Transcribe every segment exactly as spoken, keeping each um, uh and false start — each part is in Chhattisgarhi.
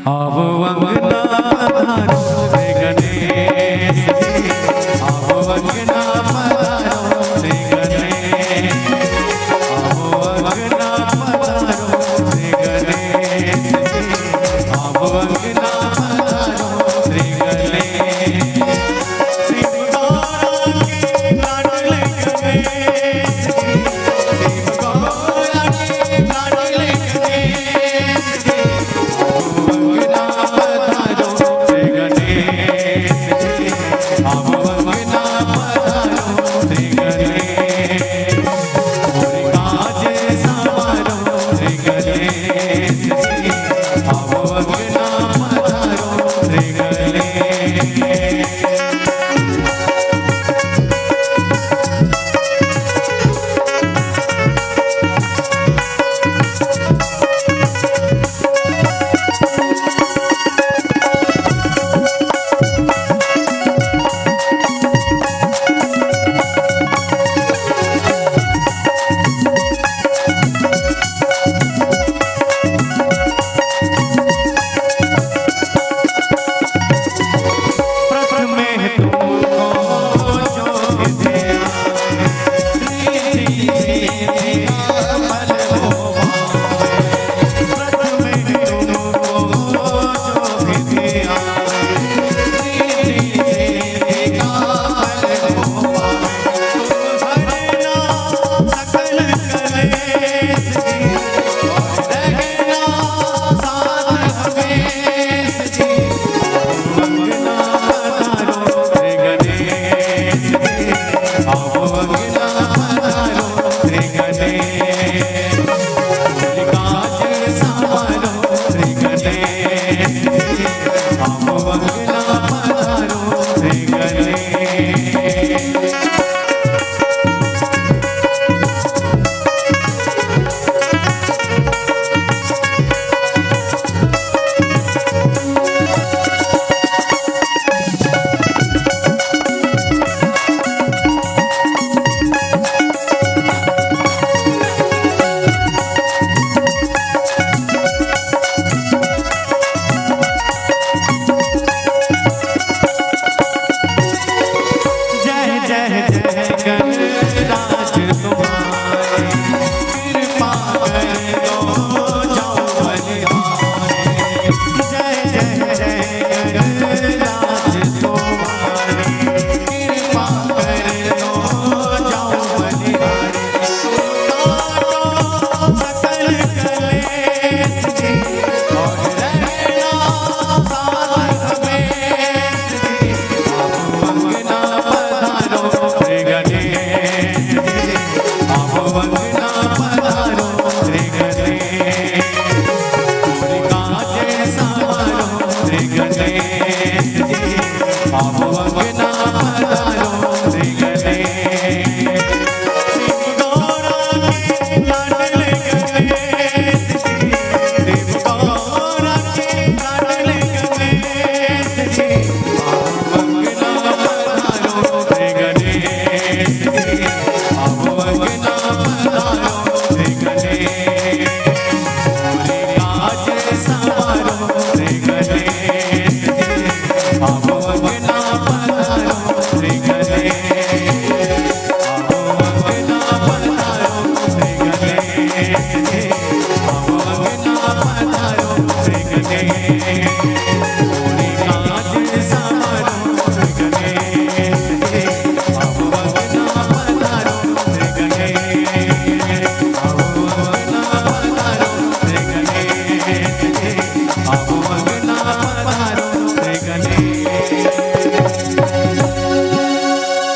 आवो अंगना पधारो रे गणेश जी, आवो अंगना पधारो रे गणेश, आवो अंगना पधारो रे गणेश जी, आवो अंगना पधारो रे गणेश। शिव गौरा के लाडले गणेश जी, शिव गौरा के लाडले गणेश जी, आवो अंगना पधारो रे गणेश जी, आवो अंगना पधारो रे गणेश। मोर काज संवारो रे गणेश जी, आवो अंगना पधारो रे गणेश।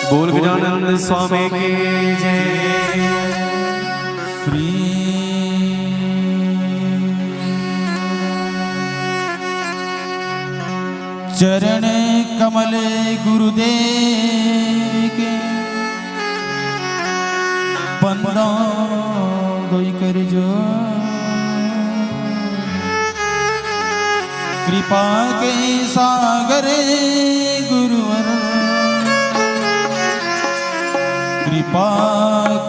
बोल गजानंद स्वामी की जय। श्री चरण कमल गुरुदेव के बंदा दोई कर जो। कृपा के सागर गुरुवर कृपा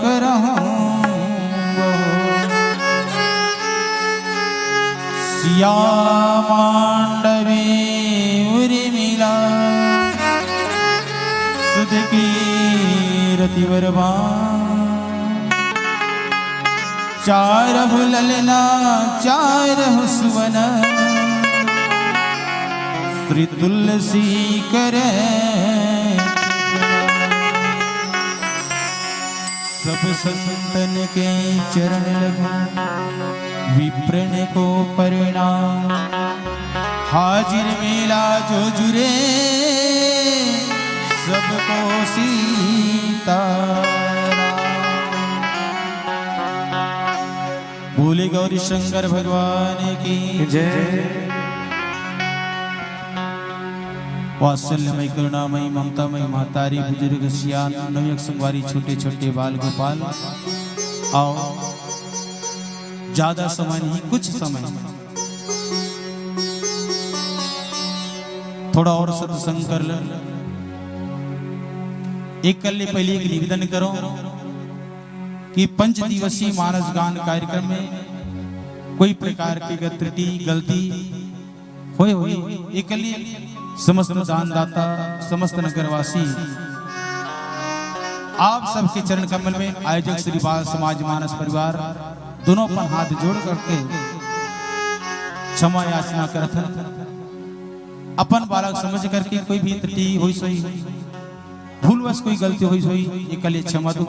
करहु। सिया मांडवी उर्मिला सुध कीरति वरवा। चारहु ललना चारहु सुवन श्री तुलसी करे। सब संतन के चरण लगा विप्रन को प्रणाम। हाजिर मेला जो जुरे सबको सीता। बोले गौरी शंकर भगवान की जय। वात्सल्यमय करुणामय ममतामय महतारी बुजुर्ग सियान नवयुवक संगवारी छोटे छोटे बाल गोपाल। आओ, ज्यादा समय नहीं, कुछ समय, थोड़ा और सत्संग कर ले। एक कर ले, पहले एक निवेदन करो कि पंच दिवसीय मानस गान कार्यक्रम में कोई प्रकार की अगर त्रुटि गलती होए होई, एकले समस्त दानदाता, समस्त नगरवासी, आप सबके चरण कमल में आयोजक श्री बाल समाज मानस परिवार दोनों अपन हाथ जोड़ करके क्षमा याचना करत हन। अपन बालक समझ करके कोई भी त्रुटि होई सोई, भूलवश कोई गलती होई सोई, एकले क्षमा दो।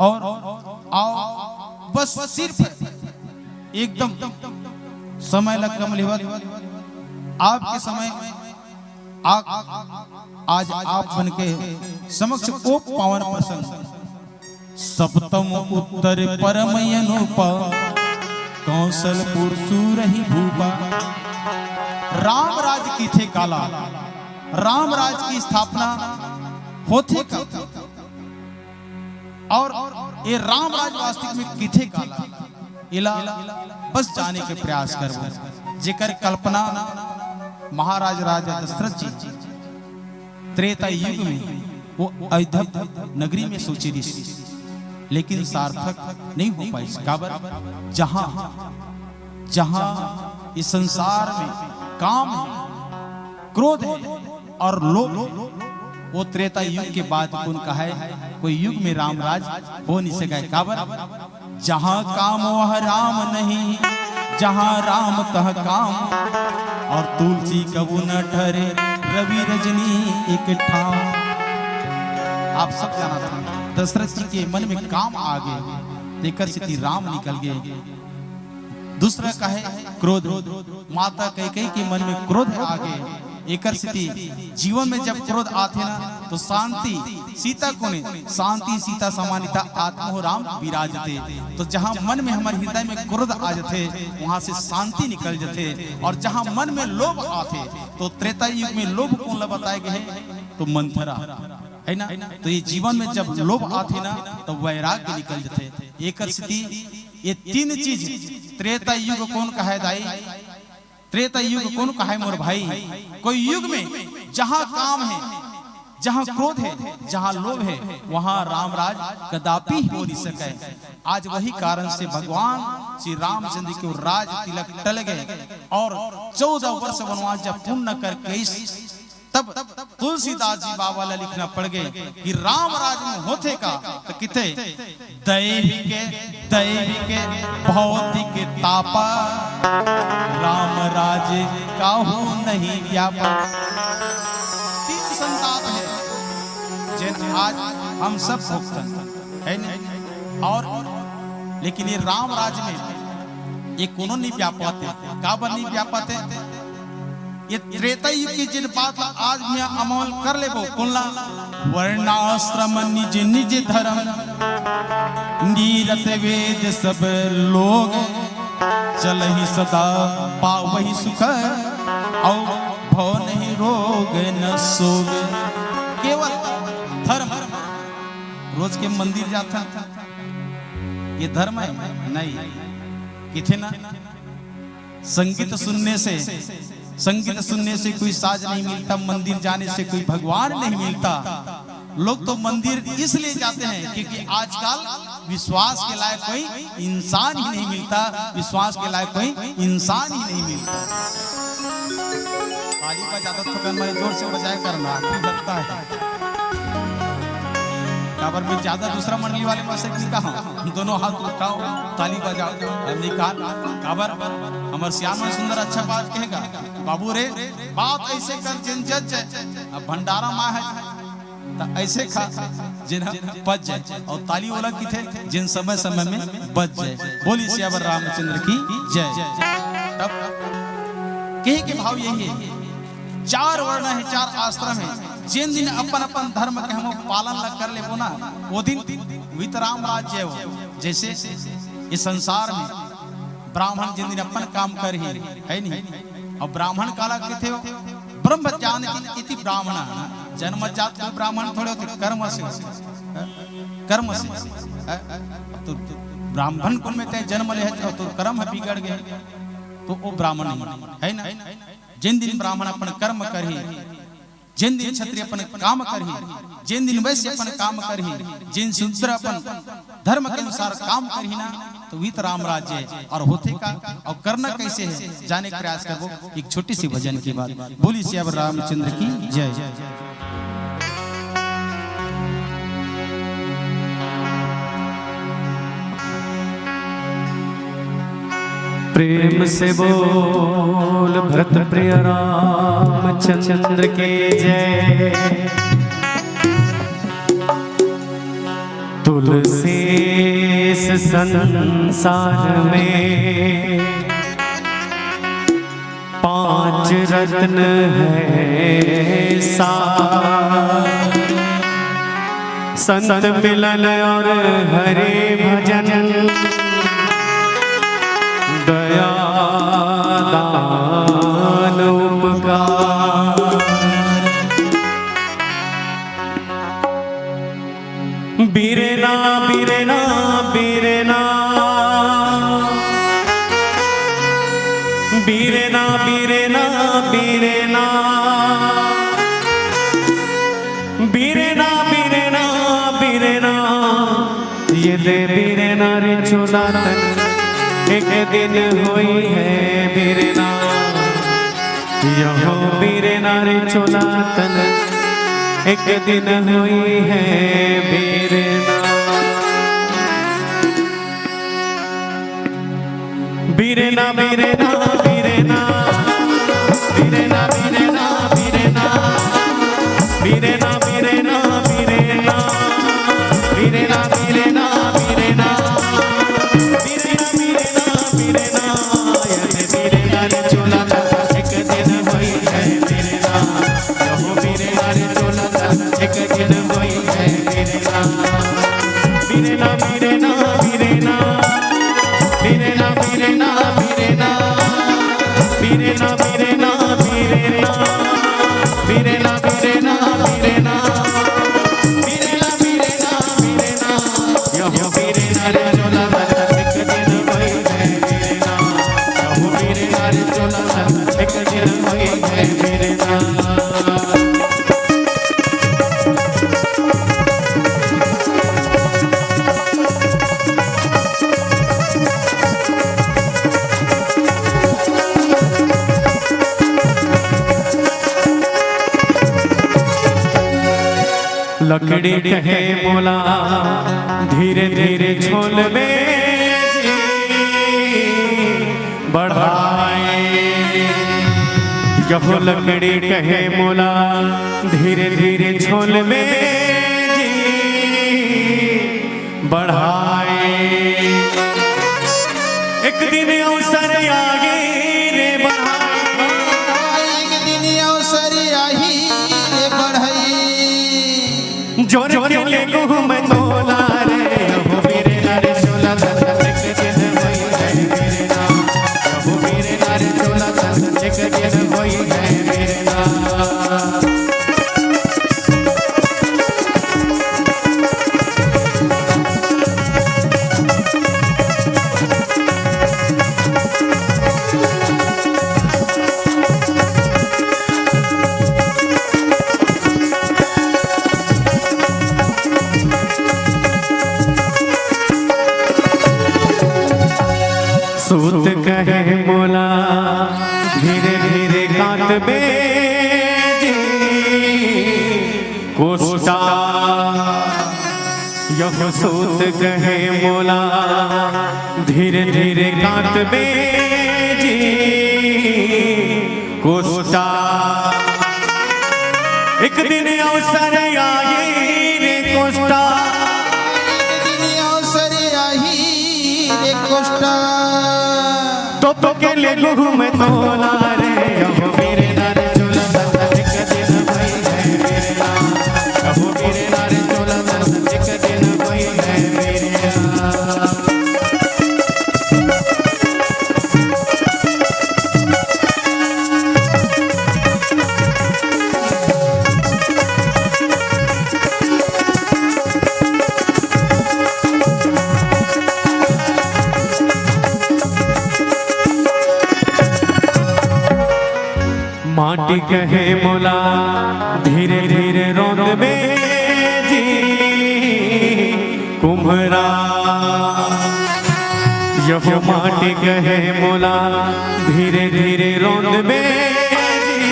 और आओ, बस सिर्फ एकदम समय ला कम लेवत, आपके समय आ, आज आप मन के समक्ष ओ पावन प्रसंग। सप्तम उत्तर परम अनुपा, कौशलपुर सूरही भूपा। राम राज किथे काला, राम राज की स्थापना होथे का? और ये राम राज वास्तविक में किथे काला, एला बस जाने के प्रयास करबो, जेकर कल्पना महाराज राजा दशरथ जी त्रेता युग में वो अयोध्या नगरी में सोचे रिहिस, लेकिन सार्थक नहीं हो पाइस। काबर? जहां, जहां इस संसार में काम है, क्रोध है और लोभ है, वो त्रेता युग के बाद कोन कहय, कोई युग में राम राज हो नहीं सकय। काबर? जहां काम वह राम नहीं, जहां राम तह काम, और तुलसी कबू न ठहरे रवि रजनी एक ठाम। आप सब जानत हव, दशरथ जी के मन में काम आ गे, तेकर सेती राम निकल गे। दूसरा का है क्रोध, माता कैकेयी के मन में क्रोध आ गे, एकर सेती जीवन में जब क्रोध आथे ना, तो शांति, सीता कोने, शांति सीता समानिता आत्मो राम विराजते। तो जहां मन में, हमर हृदय में क्रोध आ जथे, वहां से शांति निकल जथे। और जहां मन में लोभ आथे, तो त्रेता युग में लोभ कोन ला बताए गए है? तो मंथरा, है ना? तो ये जीवन में जब लोभ आथे ना, तो वैराग्य निकल जथे। एकर सेती ये तीन चीज त्रेता युग कोन कहे दाई? त्रेता युग कोन कहे मोर भाई? कोई युग में जहां काम है, जहां क्रोध है, जहां लोभ है, वहां रामराज कदापि हो नहीं सके। आज वही कारण से भगवान श्री रामचंद्र के राज तिलक टल गए और चौदह वर्ष वनवास जब पूर्ण करके इस तब तुलसीदास जी बाबा ला लिखना पड़ गए कि राम राज में होथे का, तो किथे दैविक, दैविक, भौतिक तापा, राम राज काहू नहीं व्यापा। तीन संताप है, जेन आज हम सब भुगतन, है नहीं? और लेकिन ये राम राज में ये कोनो नहीं व्यापत है। काबर नहीं व्यापत है? ये त्रेता युग की जिन बात ला आज भी अमल कर लेबो, कोन ला? वर्णाश्रम निज निज धर्म, नीरत वेद सब लोग, चलहि सदा पावहि सुख, और भव नहीं रोग न सोग। केवल धर्म, रोज के मंदिर जाथन, ये धर्म है? नहीं। किथे ना, संगीत सुनने से, संगीत सुनने से कोई साज नहीं मिलता, मंदिर जाने से कोई भगवान नहीं मिलता। लोग तो मंदिर इसलिए जाते हैं क्योंकि आजकल विश्वास के लायक कोई इंसान ही नहीं मिलता, विश्वास के लायक कोई इंसान ही नहीं मिलता। ताली बजाता थकन में जोर से बजाया करना, आखिरी लगता है। काबर मैं ज्यादा दूसरा मंडली वाले मन से नहीं कहा, दोनों हाथ उठाओ, ताली बजाओ, और निकाल। काबर हमर श्याम सुंदर अच्छा बात कहेगा, बाबू रे, बात ऐसे कर जेन जच जाय। अब भंडारा माँ है, त ऐसे खा, जेन ह पच जाय। और ताली ओला किथे, जेन समय समय में बच जाय। बोली सियावर रामचंद्र की जय। तब कहे के भाव यही है, चार वर्ण है, चार आश्रम है, जेन दिन अपन अपन धर्म के हम पालन ला कर लेबो ना, वो दिन वितराम राज्य हो। जैसे इस संसार में ब्राह्मण जेन दिन अपन काम करही, है नहीं? और ब्राह्मण काला किथे हो? ब्रह्म ज्ञान की इति ब्राह्मण। जन्म जात कोई ब्राह्मण थोड़े होथे, कर्म से होथे, हैं? कर्म से, हैं? अब तो ब्राह्मण कुल में तैं जन्म ले है, तो कर्म है बिगड़ गए, तो वो ब्राह्मण नहीं है ना। जेन दिन ब्राह्मण अपन कर्म करही, जेन दिन क्षत्रिय अपन काम करही, जेन दिन वैश्य अपन काम करही, जेन शूद्र अपन धर्म के अनुसार काम करही ना, तो वितराम राज्य। और होथे का, और करना कैसे है, जाने के प्रयास करबो। एक छोटी सी भजन की बात। बोली सियावर रामचंद्र की जय। प्रेम से बोल भरत प्रिय रामचंद्र की जय। तुलसी इस संसार में पांच रत्न है सार, संत मिलन और हरि भजन, दया दान उपकार। बीरेना, बीरेना, बीरेना। बीरेना, बीरेना, बीरेना। बीरेना, बीरेना, बीरेना। ये दे बीरेना रे चोला तन, एक दिन होई है बीरेना। यहो बीरेना रे चोला तन, एक दिन होई है बीरेना। बीरेना, बीरेना, बीरेना। बीरेना, बीरेना, बीरेना। बीरेना, बीरेना, बीरेना। बीरेना, बीरेना, बीरेना। बीरेना, बीरेना, बीरेना। ये बीरेना रे चोला एक दिन होई है बीरेना। यहो बीरेना रे चोला एक दिन होई है बीरेना। बीरेना, बीरेना, बीरेना। बीरेना, बीरेना, बीरेना। बीरेना, बीरेना, बीरेना। बीरेना, बीरेना, बीरेना। बीरेना, बीरेना, बीरेना। यहो बीरेना रे चोला एक दिन होई है बीरेना। यहो बीरेना रे चोला एक दिन होई है बीरेना। लकड़ी कहे मोला धीरे धीरे झोल में जी बढ़ाए। यहो लकड़ी कहे मोला धीरे धीरे झोल में जी बढ़ाए। एक दिन अवसर आही रे बढ़ई। एक दिन अवसर आही रे बढ़ई। जोर के लेगो मैं तोला रे, हो मेरे नारे चोला था, एक दिन होई है मेरे नाम। हो मेरे नारे चोला था, एक दिन होई है मेरे नाम। धीरे धीरे कांत बेजी कोष्टा, यह सूत कहे मोला। धीरे धीरे कांत बेजी कोष्टा, एक दिन अवसर आही रे कोष्टा। एक दिन अवसर आही रे कोष्टा। तो तो के ले गुहू में तोला रे, अहो मेरे नारे चोला सा, एक दिन भाई है मेरे नाम। अहो मेरे नारे चोला सा, एक दिन भाई है मेरे नाम। माटी कहे मोला धीरे धीरे रोंद में जी कुम्हरा। यहो माटी कहे मोला धीरे धीरे रोंद में जी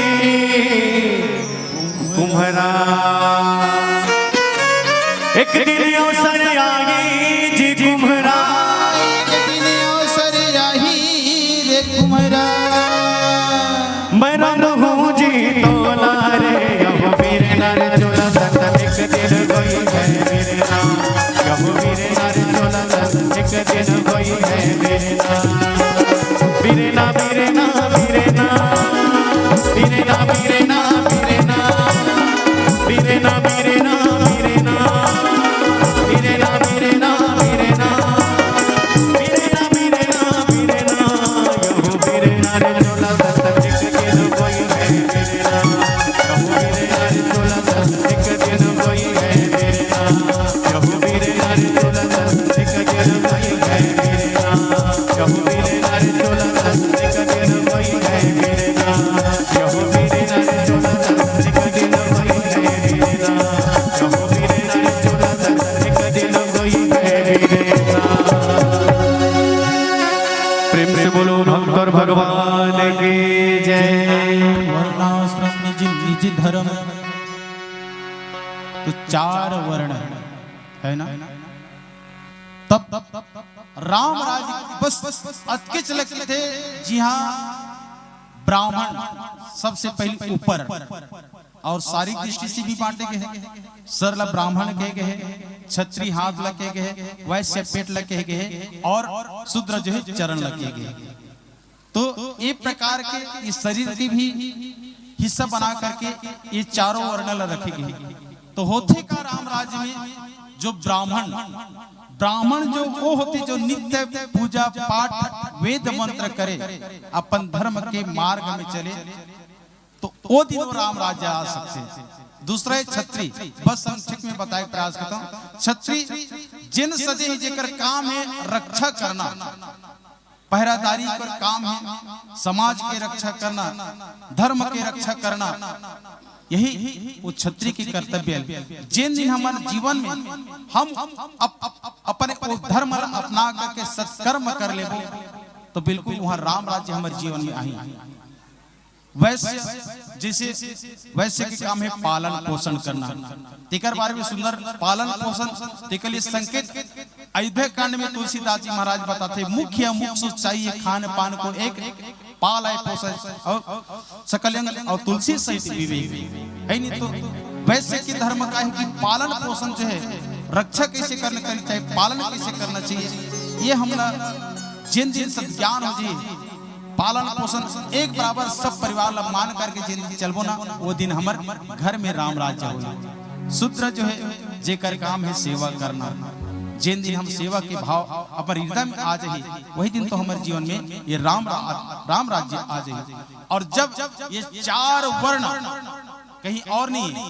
कुम्हरा। एक दिन अवसर आही जी कुम्हरा। एक दिन अवसर आही रे कुम्हरा। मैं रंग हूँ जी तोला रे, अहो मेरे नारे चोला सा, एक दिन कोई है मेरे नाम। अहो मेरे नारे चोला सा, एक दिन कोई है मेरे नाम। मेरे नाम, मेरे नाम, मेरे नाम। प्रेम से बोलो भक्त और भगवान की जय। वर्णाश्रम निज निज धर्म, तो चार वर्ण है, है ना? तब राम राज बस अतकेच लगे थे, जिहां ब्राह्मण सबसे पहले ऊपर और शारीरिक दृष्टि से भी बांटे गए हैं। सर ला ब्राह्मण कहे गए हैं, क्षत्रिय हाथ ला कहे गए हैं, वैश्य पेट ला कहे गए हैं और शूद्र जो है चरण ला कहे गए हैं। तो ये प्रकार के इस शरीर के भी हिस्सा बना करके ये चारों वर्ण ला रखे गए हैं। तो होथे का राम राज्य में जो ब्राह्मण, ब्राह्मण जो वो होते जो नित्य पूजा पाठ वेद मंत्र करे, अपन धर्म के मार्ग में चले, तो वो दिन वो राम राज्य आ सकते हैं। दूसरा है छत्री, बस संक्षेप में बताए प्रयास करता हूँ। छत्री जिन सजे ही जेकर काम है रक्षा करना, पहरादारी कर काम है, समाज के रक्षा करना, धर्म के रक्षा करना, यही वो छत्री के कर्तव्य है। जिन दिन हमारे जीवन में हम अप, अप, अपने वो धर्म ला अपना करके सत्कर्म कर लेबो, तो बिल्कुल वहाँ राम राज्य हमारे जीवन में आई। वैश्य, जैसे वैश्य के काम है पालन पोषण करना, तेकर बारे में सुंदर पालन पोषण, तेकर लिए संकेत अयोध्या कांड में तुलसीदास जी महाराज बताते, मुख्य मुख सो चाहिए खान पान को एक, पाल है पोषण और सकल अंग और तुलसी सहित विवेक, है नहीं तो वैश्य के धर्म का है कि पालन पोषण जो है रक्षा कैसे करना करनी चाहिए, पालन कैसे करना चाहिए, ये हमला जिन दिन सज्ञान हो जी, पालन पोषण एक बराबर सब परिवार ला मान करके जिन दिन चलबो ना, वो दिन हमर घर में राम राज्य होई। शूद्र जो है जेकर काम है सेवा करना, जिन दिन हम सेवा के भाव अपन हृदय में आ जाही, वही दिन तो हमर जीवन में ये राम रा-, राम राज्य आ जाही। और जब ये चार वर्ण कहीं और नहीं है,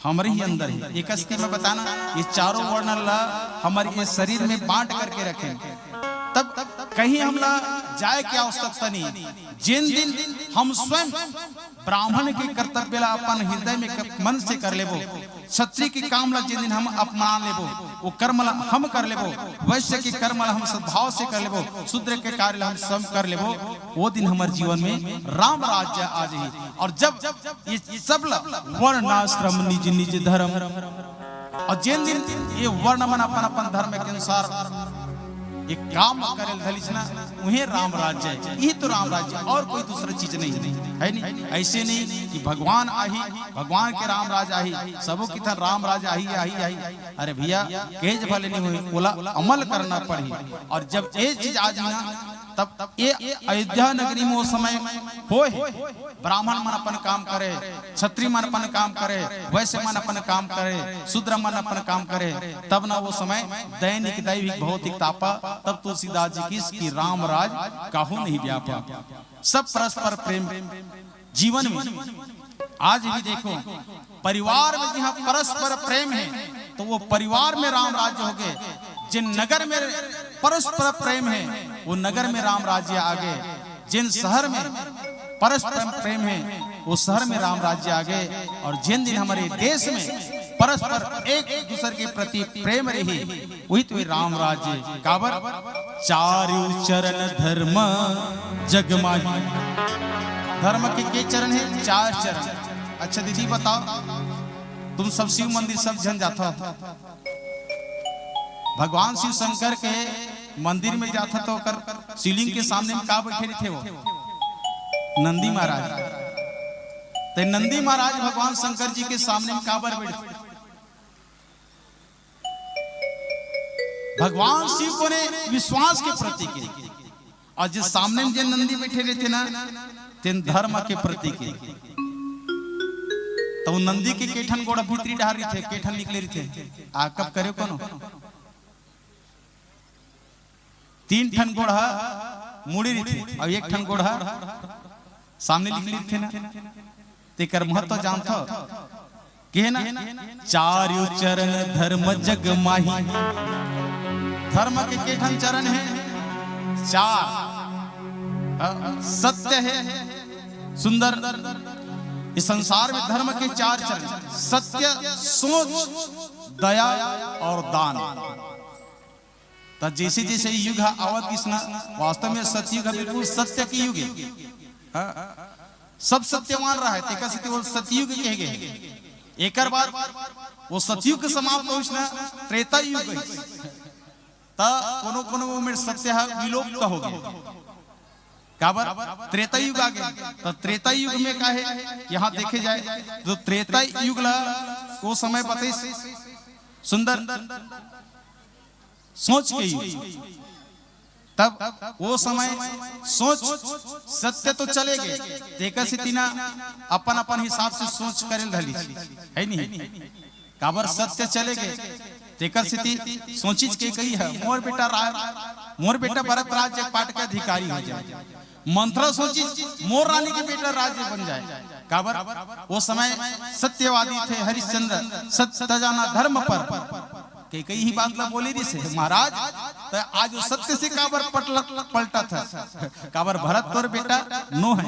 हमरे ही अंदर है। एक स्थिति में बताना, ये चारों वर्ण ला हमर ये शरीर में बांट करके रखे। तब कहीं हमला जाए के आवश्यकता नहीं। जेन दिन हम स्वयं ब्राह्मण के कर्तव्य ला अपन हृदय में क-, मन से कर लेबो, क्षत्रिय के काम ला जेन दिन हम अपना लेबो, वो कर्म ला हम कर लेबो, वैश्य के कर्म ला हम सद्भाव से कर लेबो, शूद्र के कार्य ला हम स्वयं कर लेबो, वो दिन हमर जीवन में राम राज्य आ जाही। और जब ये सब ला वर्णाश्रम निज निज धर्म, और जेन दिन ये वर्ण मन अपन अपन धर्म के अनुसार ये काम करे धलिस ना, उहे राम राज्य है। ये तो राम राज्य, और कोई दूसरा चीज नहीं है, है नहीं? ऐसे नहीं कि भगवान आही, भगवान के राम राज आही, सबो किथन राम राज आही, आही, आही। अरे भैया, केज भले नहीं हुई, ओला अमल करना पड़ही। और जब ये चीज आ जाही ना, तब ये अयोध्या नगरी में वो समय होए, ब्राह्मण मन अपन काम करे, क्षत्रिय मन अपन काम करे, वैश्य मन अपन काम करे, शूद्र मन अपन काम करे, तब ना वो समय दैनिक दैविक भौतिक तापा, तब तुलसीदास जी किस कि राम राज काहू नहीं व्यापा। सब परस्पर प्रेम जीवन में आज भी देखो, परिवार में जहाँ परस्पर प्रेम है, तो वो परिवार में राम राज्य हो गए। जिन नगर में परस्पर प्रेम है, वो नगर में राम राज्य आ गए। जिन शहर में परस्पर प्रेम है, वो शहर में राम राज्य आ गए। और जिन दिन हमारे देश में परस्पर एक दूसरे के प्रति प्रेम रही, वही तो राम राज्य। काबर? चारु चरण धर्म जग माही। धर्म के के चरण है? चार चरण। अच्छा दीदी बताओ, तुम सब शिव मंदिर सब झन जाथो, भगवान शिव शंकर के मंदिर में जाथो तो ओकर शिवलिंग के सामने में का बैठे रहिथे वो? नंदी महाराज। ते नंदी महाराज भगवान शंकर जी के सामने में काबर बैठे? भगवान शिव कोने? विश्वास के प्रतीक है। और जे सामने में जे नंदी बैठे रहिथे ना, तेन धर्म के प्रतीक है। तो वो नंदी के केठन गोड़ भीतरी डहार रहिथे, केठन निकले रहिथे। आ कब करे कोनो? तीन ठन गोड़ हा मुड़ी रहिथे, और एक ठन गोड़ हा सामने निकले रहिथे ना। तेकर महत्व जानथो? के ना, चारु चरण धर्म जग माही। धर्म के के ठन चरण है? चार। अ, सत्य है, सुंदर। इस संसार में धर्म के चार चरण, सत्य, सोच, दया और दान। त जैसे जैसे युग ह आवत गिस ना, वास्तव में सतयुग ह बिल्कुल सत्य के युग है। हाँ? सब सत्यवान रहा है, तेकर सेती वो सतयुग कहे गए। एकर बाद वो सतयुग के समाप्त होइस ना, त्रेता युग गइस। त कोनो कोनो में सत्य ह विलोप हो गए। काबर? त्रेता युग आ गए। त त्रेता युग में का है, यहाँ देखे जाए तो त्रेता युग ला वो समय बताइस। सुंदर सोच के युग। तब वो समय सोच, सत्य तो चले गए, तेकर सेती ना अपन अपन हिसाब से सोच करे ल धलिस, है नहीं? काबर सत्य चले गए, तेकर सेती सोचिस कैकई ह, मोर बेटा राज, मोर बेटा भरत राज एक पाट के अधिकारी हो जाए। मंथरा सोचिस मोर रानी के बेटा राज बन जाए। काबर? वो समय सत्यवादी थे हरिश्चंद्र, सत्य जाना धर्म पर। कैकई ही बात ला बोले रहिस हे, महाराज, त आज वो सत्य से काबर पटल-, पलटत हस? काबर भरत तोर बेटा नो है।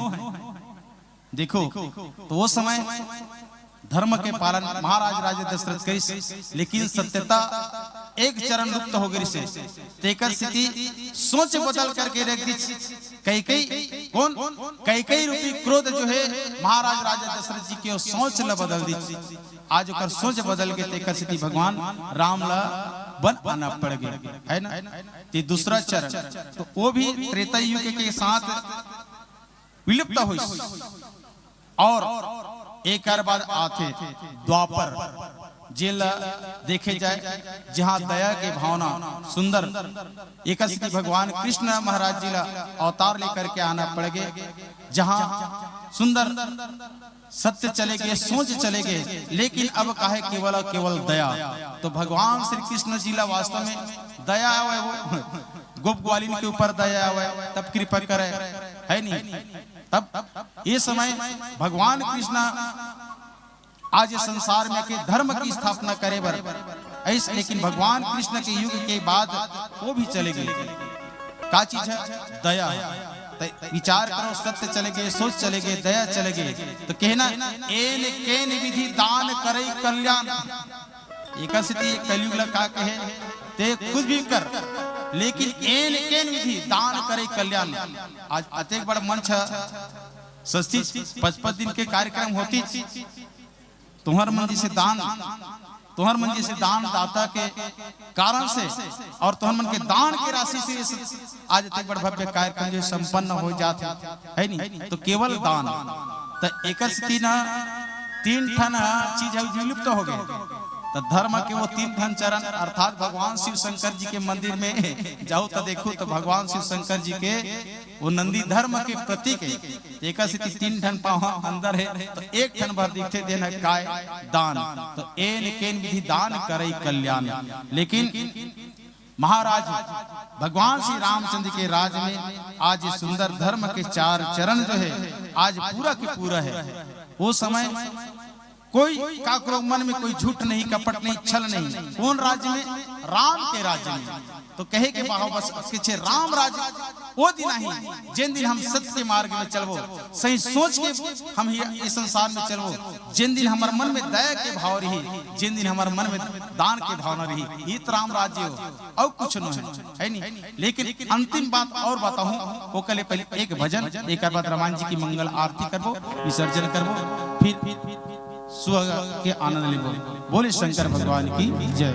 देखो, तो वो समय धर्म के पालन महाराज राजा दशरथ करिस, लेकिन सत्यता एक चरण लुप्त हो गई से, तेकर सेती सोच बदल करके रख दिस। कैकई, कौन? कैकई रूपी क्रोध जो है, महाराज राजा दशरथ जी के सोच ला बदल दिस। आज ओकर सोच बदल के तेकर सेती भगवान राम ला वन आना पड़ गए, है ना? ते दूसरा चरण, तो वो भी त्रेता युग के साथ विलुप्त होइस। और एकर बाद आथे द्वापर, जेला देखे जाए, जहाँ दया के भावना सुंदर, एकर सेती भगवान कृष्ण महाराज जी ला अवतार लेकर के आना पड़ गए, जहाँ सुंदर सत्य चले गए, सोच चले गए, लेकिन अब काहे केवल, केवल दया। तो भगवान श्री कृष्ण जी ला वास्तव में दया आवे, वो गोप ग्वालिन के ऊपर दया आवे, तब कृपा करे, है नहीं? तब ये समय भगवान कृष्ण आज इस संसार में के धर्म की स्थापना करे बर ऐस, लेकिन भगवान कृष्ण के युग के बाद वो भी चले गए। का चीज है? दया। त विचार करो, सत्य चले गे, सोच चले गे, दया चले गे, त कहे ना, "एन केन विधि दान करई कल्याण।" एकर सेती कलयुग ला का कहे, "ते कुछ भी कर, लेकिन एन केन विधि दान करई कल्याण।" आज अतेक बड़ मंच ह, सस्ती पचपन दिन के कार्यक्रम होतिस, तुंहर मन जइसे दान, तुंहर मन जइसे दान दाता के कारण से अउ तुंहर मन के दान के राशि से ये सब आज अतेक बड़ भव्य कार्यक्रम जो संपन्न हो जात हे, हे नी? त केवल दान। त एकर सेती ना तीन ठन चीज हे विलुप्त हो गे। त धर्म के वो तीन ठन चरण अर्थात भगवान शिव शंकर जी के मंदिर में जाहू त देखहू त भगवान शिव शंकर जी के वो नंदी धर्म के प्रतीक हे। एकर सेती तीन ठन पाँव अंदर हे, त एक ठन भर दिखथे, तेन ह काय? दान। त एन केन विधि दान करई कल्याण। लेकिन महाराज भगवान श्री रामचंद्र के राज में आज ये सुंदर धर्म के चार चरण जो हे, आज पूरा के पूरा हे। वो समय कोई काकरो मन में कोई झूठ नहीं, कपट नहीं, छल नहीं। कोन राज्य में? राम के राज्य में। त कहे के बहाव बस के छे राम राज्य ओ दिन आही, जेन दिन हम सत्य के मार्ग में चलबो, सही सोच के हम ही इस संसार में चलबो, जेन दिन हमर मन में दया के भाव रही, जेन दिन हमर मन में दान के भावना रही, ई त राम राज्य हो, अउ कुछ नो हे, हे नी? लेकिन अंतिम बात अउ बताहूँ, ओकर ले पहले एक भजन, एकर बाद रामायण जी की मंगल आरती करबो, विसर्जन करबो, फिर सुहाग के आनंद लेबो। बोले शंकर भगवान की जय।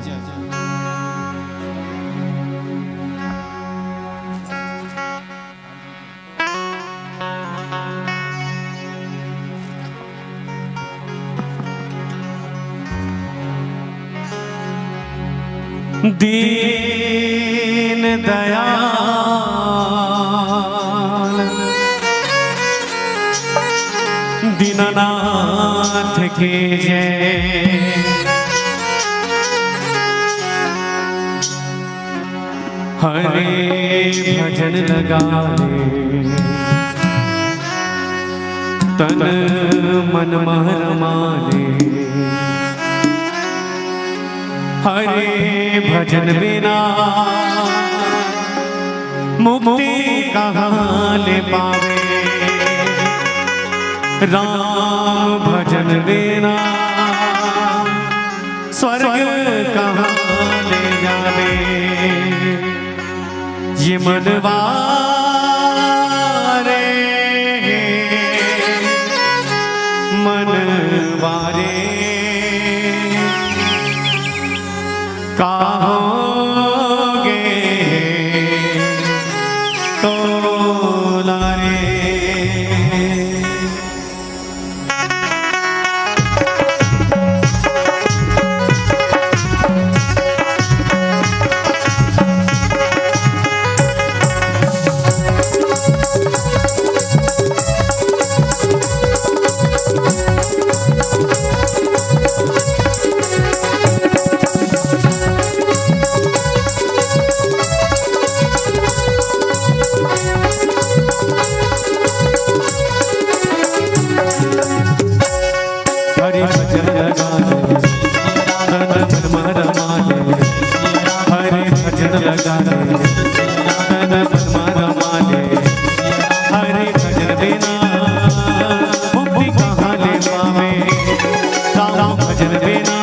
दीन दयाल दीननाथ की जय। हरे भजन लगा ले, तन मन मह रमा ले। हरे भजन बिना मुक्ति कहाँ ले पावे। राम भजन बिना स्वर्ग कहाँ ले जावे। ये मनवा रे, मनवा रे, का होगे तोला रे। हरि भजन लगा ले, तन मन मह रमा ले। हरि भजन लगा ले, तन मन मह रमा ले। हरि भजन बिना मुक्ति कहाँ ले पावे। राम भजन बिना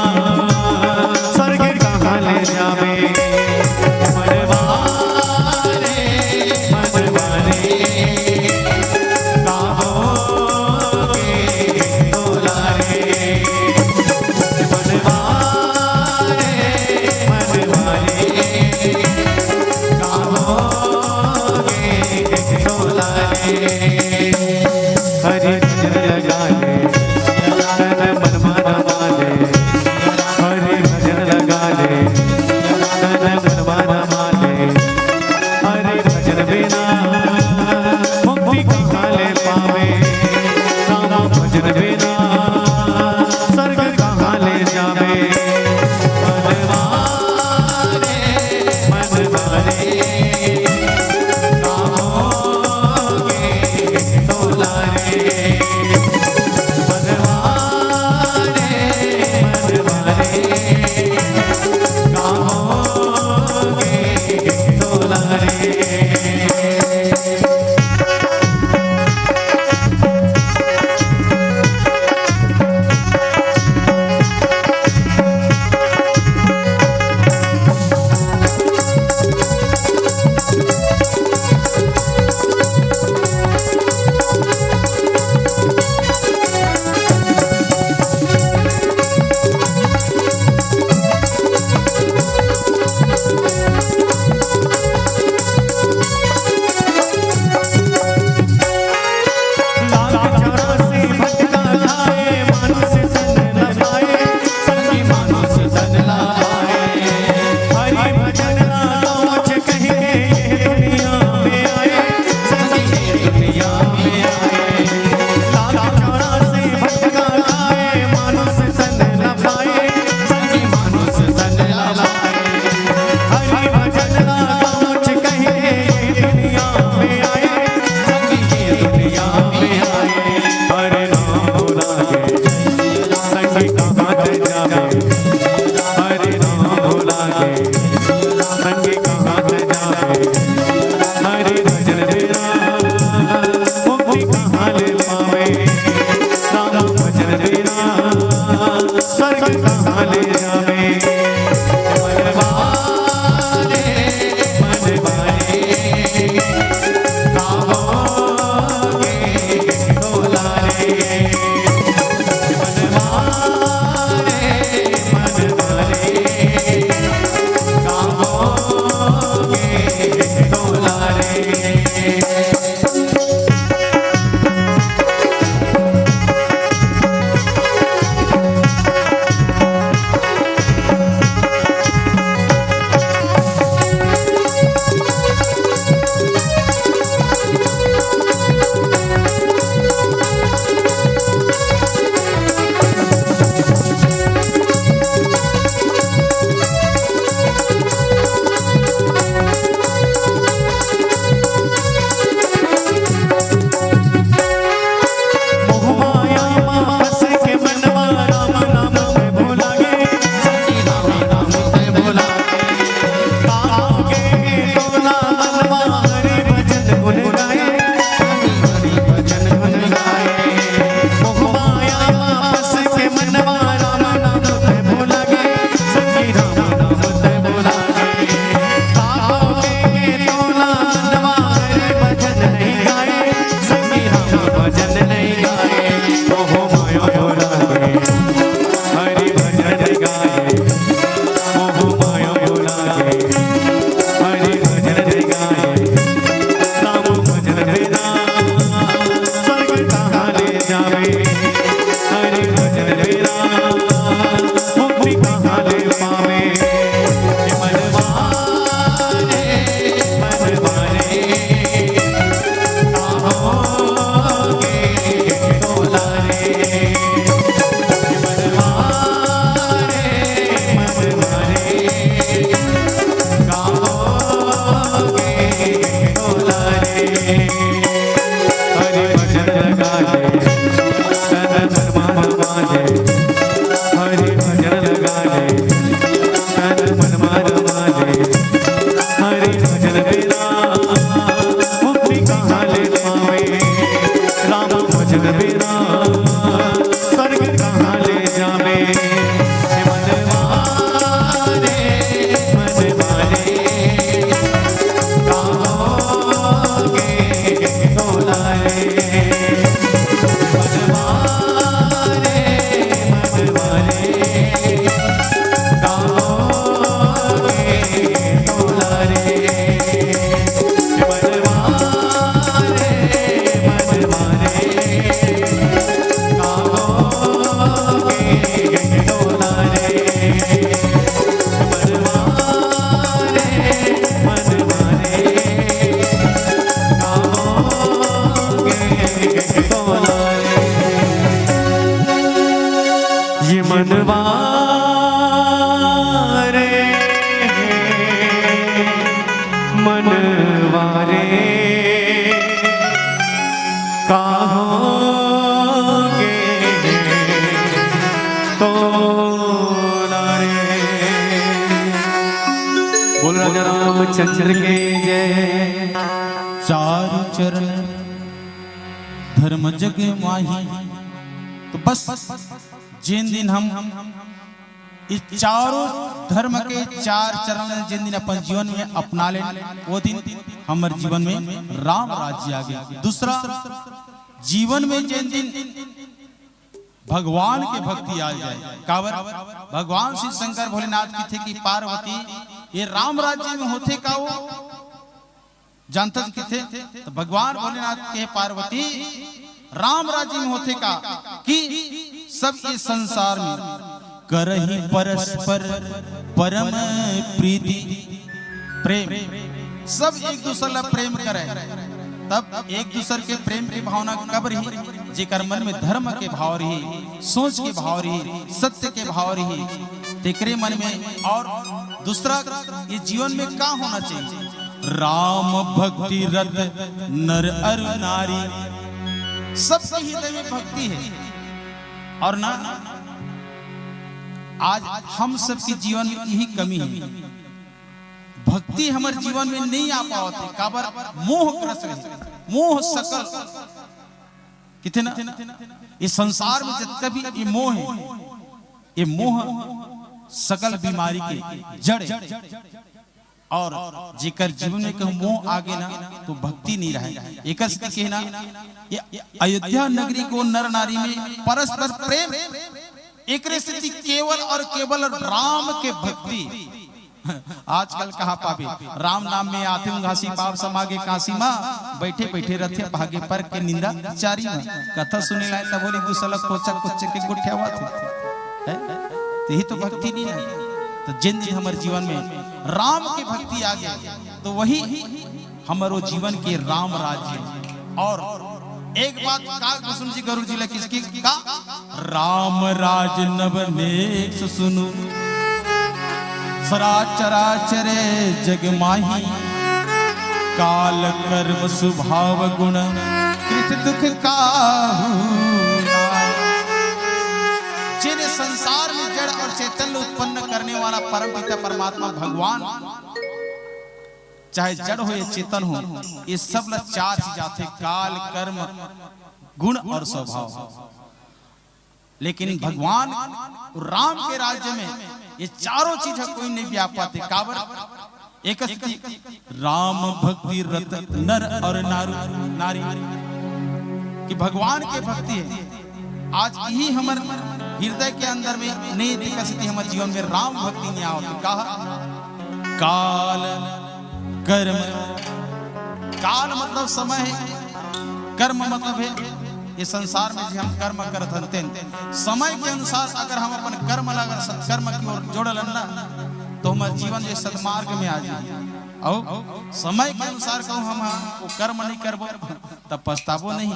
स्वर्ग कहाँ ले जावे। मनवा रे, मनवा रे, का होगे तोला रे। मनवा रे, मनवा रे, का होगे तोला रे। हरि भजन लगा ले, तन मन मह रमा ले। हरि भजन लगा ले, तन मन मह रमा ले। हरि भजन बिना मुक्ति कहाँ ले पावे। राम भजन बिना स्वर्ग कहाँ ले जावे। मनवा रे, मनवा रे, का होगे तोला रे। लगा ले, तन मन मा रमा ले, हरि भजन लगा ले, तन मन मा रमा ले, हरि भजन बिना मुक्ति कहाँ ले पावे, राम भजन बिना स्वर्ग कहाँ ले जावे। हे मनवा रे, मनवा रे, गाओगे तोला रे। मनवा रे, मनवा रे, गाओगे तोला रे। मनवा रे, मनवा रे, गाओगे तोला रे। मनवा रे, मनवा रे, गाओगे तोला रे। ये मनवा रे, मनवा रे, गाओगे तोला रे। बोल राजा रामचंद्र के जय। चारु चरण धर्म जग माही। तो बस, जेन दिन हम ये चारों धर्म के चार चरण जेन दिन अपन जीवन में अपना लेन, वो दिन हमर जीवन में राम राज्य आ गया। दूसरा, जीवन में जेन दिन भगवान के भक्ति आ जाए, काबर भगवान शिव शंकर भोलेनाथ कथे कि पार्वती, ये राम राज्य में होथे का वो? जानथस कथे, तो भगवान भोलेनाथ कहे पार्वती, राम राज्य में होथे का कि सब ये संसार में करही परस्पर परम प्रीति, प्रेम, सब एक दूसर ला प्रेम करे। तब एक दूसर के प्रेम के भावना कब रही? जेकर मन में धर्म के भाव रही, सोच के भाव रही, सत्य के भाव रही, तेकरे मन में। और दूसरा, ये जीवन में का होना चाहिए? राम भक्ति रत नर अरु नारी, सबके हृदय में भक्ति है। और ना, आज हम सबके जीवन में यही कमी है, भक्ति हमर जीवन में नहीं आ पावत है। काबर? मोह ग्रस्त रहे, मोह सकल। कथे ना, ये संसार में जितना भी ये मोह है, ये मोह सकल बीमारी के जड़ है। और जेकर जीवन में कहूँ मोह आगे ना, तो भक्ति नहीं रहे। एकर सेती कहे ना, ये अयोध्या नगरी को नर नारी में परस्पर प्रेम, एकरे सेती केवल और केवल राम के भक्ति। आजकल कहाँ पाबे, राम नाम में आथे उंघासी, पाप समागे काशी मा, बैठे बैठे रथे भागे पर के निंदा चारी मा। कथा सुने लाए तब बोली दूसरा कोचा कोचे के गोठियावत हे। हैं? तो यही तो भक्ति नहीं ना। तो जिन दिन हमर जीवन में राम के भक्ति आ गया, तो वही हमरो जीवन के राम राज्य। और एक बात का कुसुम जी गरुड़ जी ला किसकी का, राम राज नव नेक सुनु, सराचराचर जग माही, काल कर्म स्वभाव गुण कृत दुख काहू नाहि। जिन संसार में जड़ और चेतन उत्पन्न करने वाला परम पिता परमात्मा भगवान, चाहे जड़ हो या चेतन हो, ये सब ला चार चीज आथे, काल, कर्म, गुण और स्वभाव। लेकिन भगवान राम के राज्य में ये चारों चीज ह कोई नहीं व्याप पाते। काबर? एक स्थिति, राम भक्ति रत नर और नारू, नारी, कि भगवान के भक्ति है। आज यही हमर हृदय के अंदर में नहीं दिखा सकती, हमर जीवन में राम भक्ति नहीं आवत। कहा काल कर्म, काल मतलब समय है, कर्म मतलब है ये संसार में जे हम कर्म करत हन तेन। समय के अनुसार अगर हम अपन कर्म ला अगर सत्कर्म की ओर जोड़ लन ना, तो हमर जीवन जे सतमार्ग में आ जाए। और समय के अनुसार कहूँ हम वो कर्म नहीं करबो, तब पछताबो नहीं।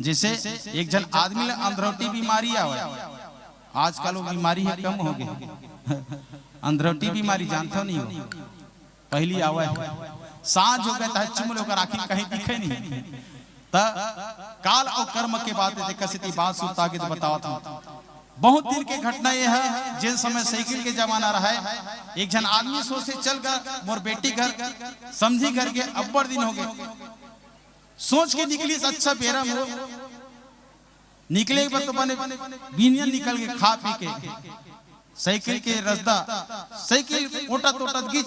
जैसे एक झन आदमी ला अंधरौटी बीमारी आवे, आजकल वो बीमारी है कम हो गए। अंधरौटी बीमारी जानता नहीं हो, पहली आवे, सांझ हो गए तो चुम ले ओकर आँखी कहीं दिखे नहीं। त काल अउ कर्म के बात हे, तेकर सेती बात सुरता के बतावत हूँ। बहुत दिन के घटना ये है, जेन समय साइकिल के जमाना रहे, एक झन आदमी सोचे चल गा मोर बेटी घर, समधी घर के अब्बड़ दिन हो गए, सोच के निकलिस अच्छा बेरा में निकले के बाद तो बने बिहनिया निकल के खा पी के साइकिल के रसदा, साइकिल ओटत ओटत गिस,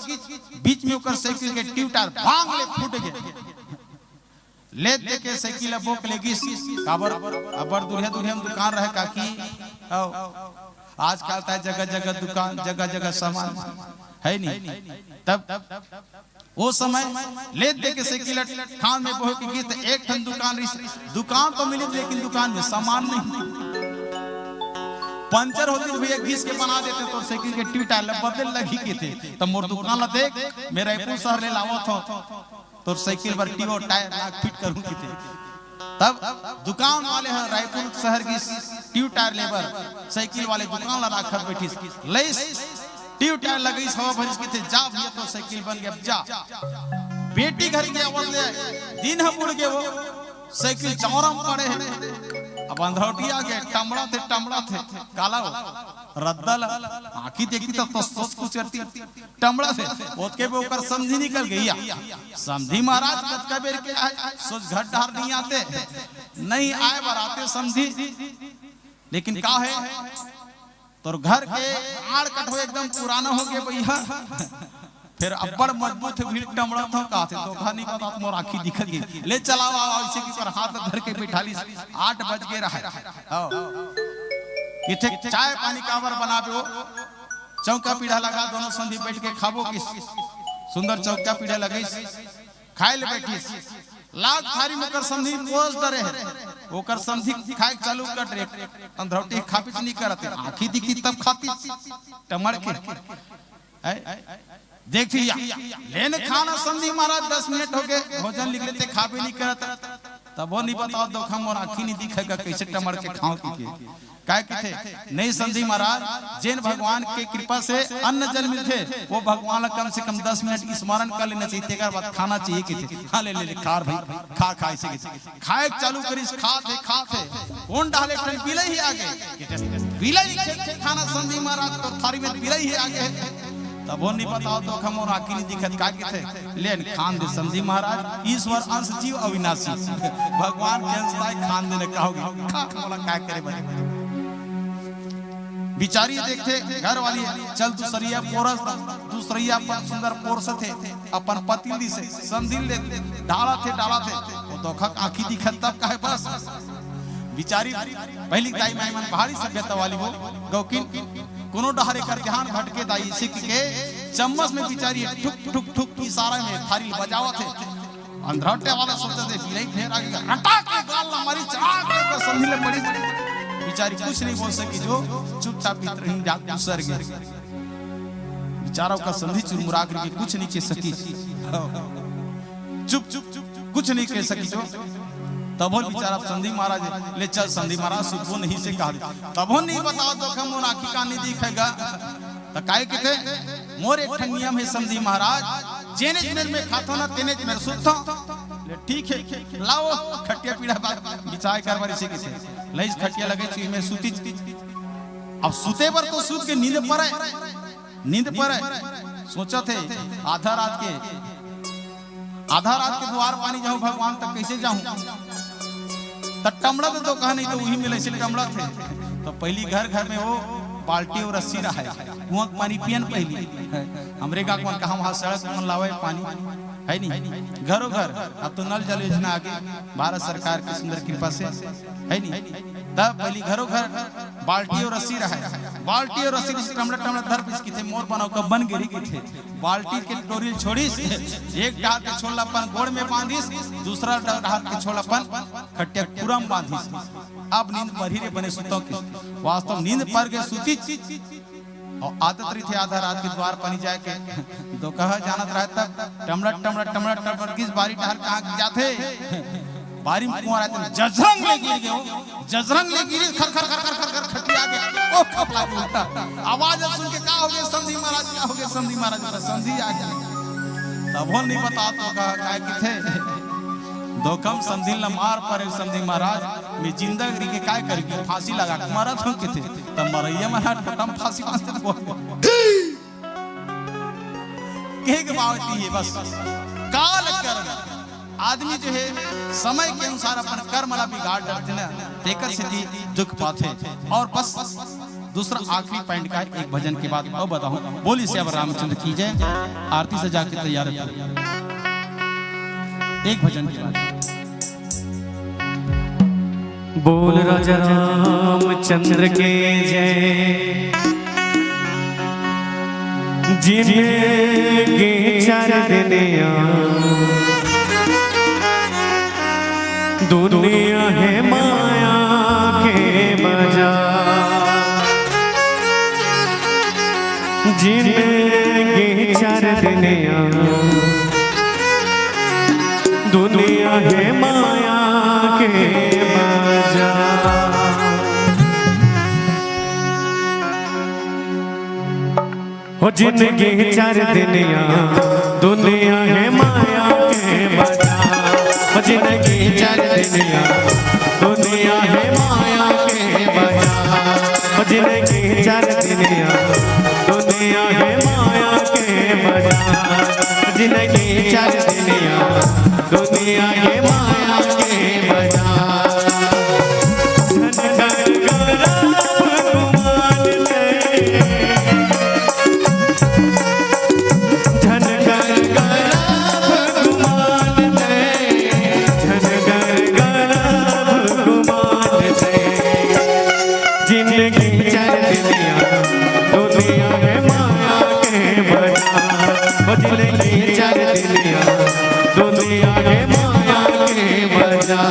बीच में ओकर साइकिल के ट्यूब टायर भांग ले फूट गे। ले दे के साइकिल ला बोक ले गिस, काबर अब्बड़ दुरिहा दुरिहा में दुकान रहे काकी, अउ आजकल त जगह जगह दुकान, जगह जगह सामान है नहीं। तब ओ समय ले दे के साइकिल ला खान में बोह के गिस, त एक ठन दुकान रहिस, दुकान तो मिलिस लेकिन दुकान में सामान नहीं। पंचर होतिस भैया, घिस के बना देते, तोर साइकिल के ट्यूब टायर ला बदले लगही कथे। त मोर दुकान ला देख, मैं रायपुर शहर ले लावत हूँ, तोर साइकिल बर ट्यूब टायर ला फिट करूँ कथे। तब दुकान वाले ह रायपुर शहर गिस ट्यूब टायर ले बर, साइकिल वाले दुकान ला राखत बैठिस, लइस ट्यूब टायर लगइस, हवा भरिस कथे, जा भैया तोर साइकिल बन गे, अब जा। बेटी घर के आवत ले दिन ह बुड़ गे, वो साइकिल चौरा में पड़े हे। अब अंधरौटी आ गे, टमड़ा थे, टमड़ा थे, काला वो रद्दा ला आँखी देखती त तस तस कुचरती, टमड़ा थे। ओतके में ओकर समधी निकल गे। या समधी महाराज कतका बेर के आए, सोझ घर डहर नहीं आते, नहीं आए बर आते समधी। लेकिन का हे, तोर घर के आड़ कठो एकदम पुराना हो गे भैया, फेर अब्बड़ मजबूत हे, भीड़ टमड़त हव, काथे धोखा नहीं बतात, मोर आँखी दिखत गे। ले चलाओ, आओ, अइसे कि पर हाथ धर के बैठा लिस। आठ बज गे रहे। आओ। कथे चाय पानी काबर बनाबे हो? चौका पीढ़ा लगा, दोनों समधी बैठ के खाबो कहिस। सुंदर चौका पीढ़ा लगइस, खाए ले बैठिस। लाग थारी में ओकर समधी पोस डरे हे। ओकर समधी खाए के चालू कर डरे, अंधरौटी खाबे च नहीं करत हे। आँखी दिखती तब खातिस टमड़ के। हैं? देखिया, लेन खाना समधी महाराज, दस मिनट हो गे, भोजन लिख लेते, खाबे नहीं करत। तब वो नहीं बताओ, धोखा मोर आँखी नहीं दिखे गा, कइसे टमड़ के खाओ कहिके। काय कथे, नहीं समधी महाराज, जेन भगवान के कृपा से अन्न जल मिलथे, वो भगवान ला कम से कम दस मिनट स्मरण कर लेना चाहिए, तेकर बाद खाना चाहिए कथे। हाँ, ले, ले, ले, खा भाई, खा, खा, अइसे कथे। खाए के चालू करिस, खात हे, खात हे। कोन डाहर एक ठन बिलई ह आ गे। बिलई खेलथे खाना समधी महाराज, तोर थारी में बिलई ह आ गे। तब वो नहीं बताओ, धोखा मोर आँखी नहीं दिखत, काय कथे? लेन खान दे समधी महाराज, ईश्वर अंश जीव अविनाशी। भगवान के अंश ताय, खान देने कहोगे। खा, मोला काय करे बने। बिचारी देखथे, घर वाली, चल दूसरिया पोरस, दूसरिया अपन सुंदर पोरसथे, अपन पति ल दिसे, समधी ल देथे, डालथे, डालथे, वो धोखा आँखी दिखत तब कहे बस। बिचारी पहिली दाई माई मन भारी सभ्यता वाली वो, गौकिन कोनो डहर एकर ध्यान भटके दाई सीख के चम्मच में बिचारी ठुक ठुक ठुक इशारा में थारी ल बजावत हे। अंधरौटे वाला सोचथे बिलई फेर आ गे, रटा के गाल ला मारी, चढ़ा के ओकर समधी ले पड़ी। बिचारी कुछ नहीं बोल सकी जो चुपचाप भीतर ही जात घुसर गे। बिचारा ओकर समधी चुरमुरा करके कुछ नहीं कह सकी। चुप, चुप, चुप, कुछ नहीं कह सकी जो। तभो बिचारा समधी महाराज, ले चल समधी महाराज, सुतबो नहीं से कहा दे। तभो नहीं बताओ, धोखा मोर आँखी का नहीं दिखे गा। त काय कथे, मोर एक ठन नियम हे समधी महाराज, जेनेच मेर में खाथो ना, तेनेच मेर सुतथो। ले ठीक हे, लाओ खटिया पीढ़ा बा-, बिछाए कर बारी से कथे। लइस खटिया लगे ची में सुतिस। अब सुते बर तो सुत के नींद परे, नींद परे। सोचथे आधा रात के, आधा रात के दुवार पानी जाहूं भगवान तक कइसे जाहूं? त टमड़ा तो, तो कहा नहीं, तो उही में लइसे टमड़थे। तो पहिली घर घर में वो बाल्टी अउ रस्सी रहय, कुआं के पानी पियन पहिली। हमरे गांव कौन कहा, वहां सड़क मन लावे पानी है नहीं, घरों घर। अब तो नल जल योजना आगे, भारत सरकार की सुंदर कृपा से, है नहीं? तब पहिली घरों घर बाल्टी अउ रस्सी रहय, बाल्टी अउ रस्सी से टमड़ा टमड़ा धर पिस किथे, मोर बनाओ कब बन गे रे किथे। बाल्टी के डोरी छोड़िस, एक डहर के छोल अपन गोड़ में बांधिस, दूसरा डहर के छोल अपन खटिया खुरम बांधिस। अब नींद परही रे बने सुतो के। वास्तव नींद पर गे सुतिस। अउ आदत रहिथे आधा रात के दुवार पानी जाए के। दोकहा जानत रहय तब टमड़ा, टमड़ा, टमड़ा, टमड़ा किस बारी डहर कहाँ जाथे। बारी में कुआं रहथे, जजरंग ले गिर गे हो। जजरंग ले गिरी, खर, खर, खर, खर, खर, खर, खटिया के। ओ, खप लागे उल्टा। आवाज सुन के, "का हो गे समधी महाराज, का हो गे समधी महाराज?" बोला, "समधी आ गे।" तभो नहीं बतात तो का, काय किथे। धोखा म समधी ल मार परे, समधी महाराज, मैं जिंदा रहिके काय करही, फांसी लगा के मरत हंव कथे, त मरइया महाराज टोटा म फांसी बांध देथे। कहे के बात ये बस, काल कर्म, आदमी जो है समय के अनुसार अपन कर्म ला बिगाड़ डरथे ना, तेकर सेती दुख पाथे। और बस दूसरा आखिरी point का एक भजन के बाद अउ बताहूं। बोलिए सियावर रामचंद्र की जय। आरती सजा के तैयार है, एक भजन के बाद। बोल राजा रामचंद्र के जय। जिनगी चार दिन या दुनिया है माया के बाजार। जिनगी चार दिन या दुनिया है माया के बाजार। हो जिनगी चार दिन या दुनिया है माया के बाजार। हो जिनगी चार दिन या दुनिया है माया के बाजार। हो जिनगी चार दिन या दुनिया है माया के बाजार। जिनगी चार दिन या दुनिया है माया के बाजार। झन कर गरब गुमान से, झन कर गरब गुमान से, झन कर गरब गुमान से। जिनगी चार दिन या दुनिया है माया के बाजार। ओ जिनगी चार दिन या दुनिया है माया के बाजार।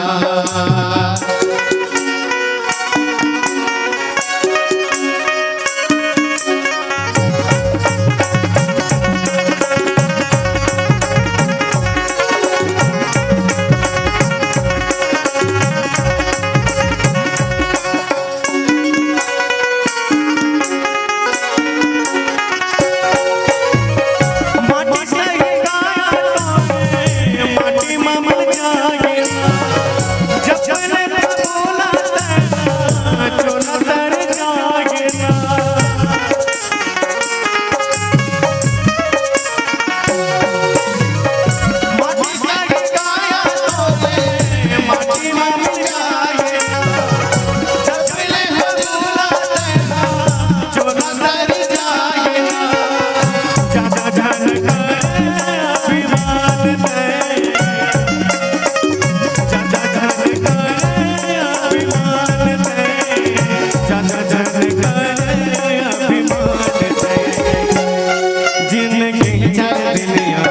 जिनगी चार दिन या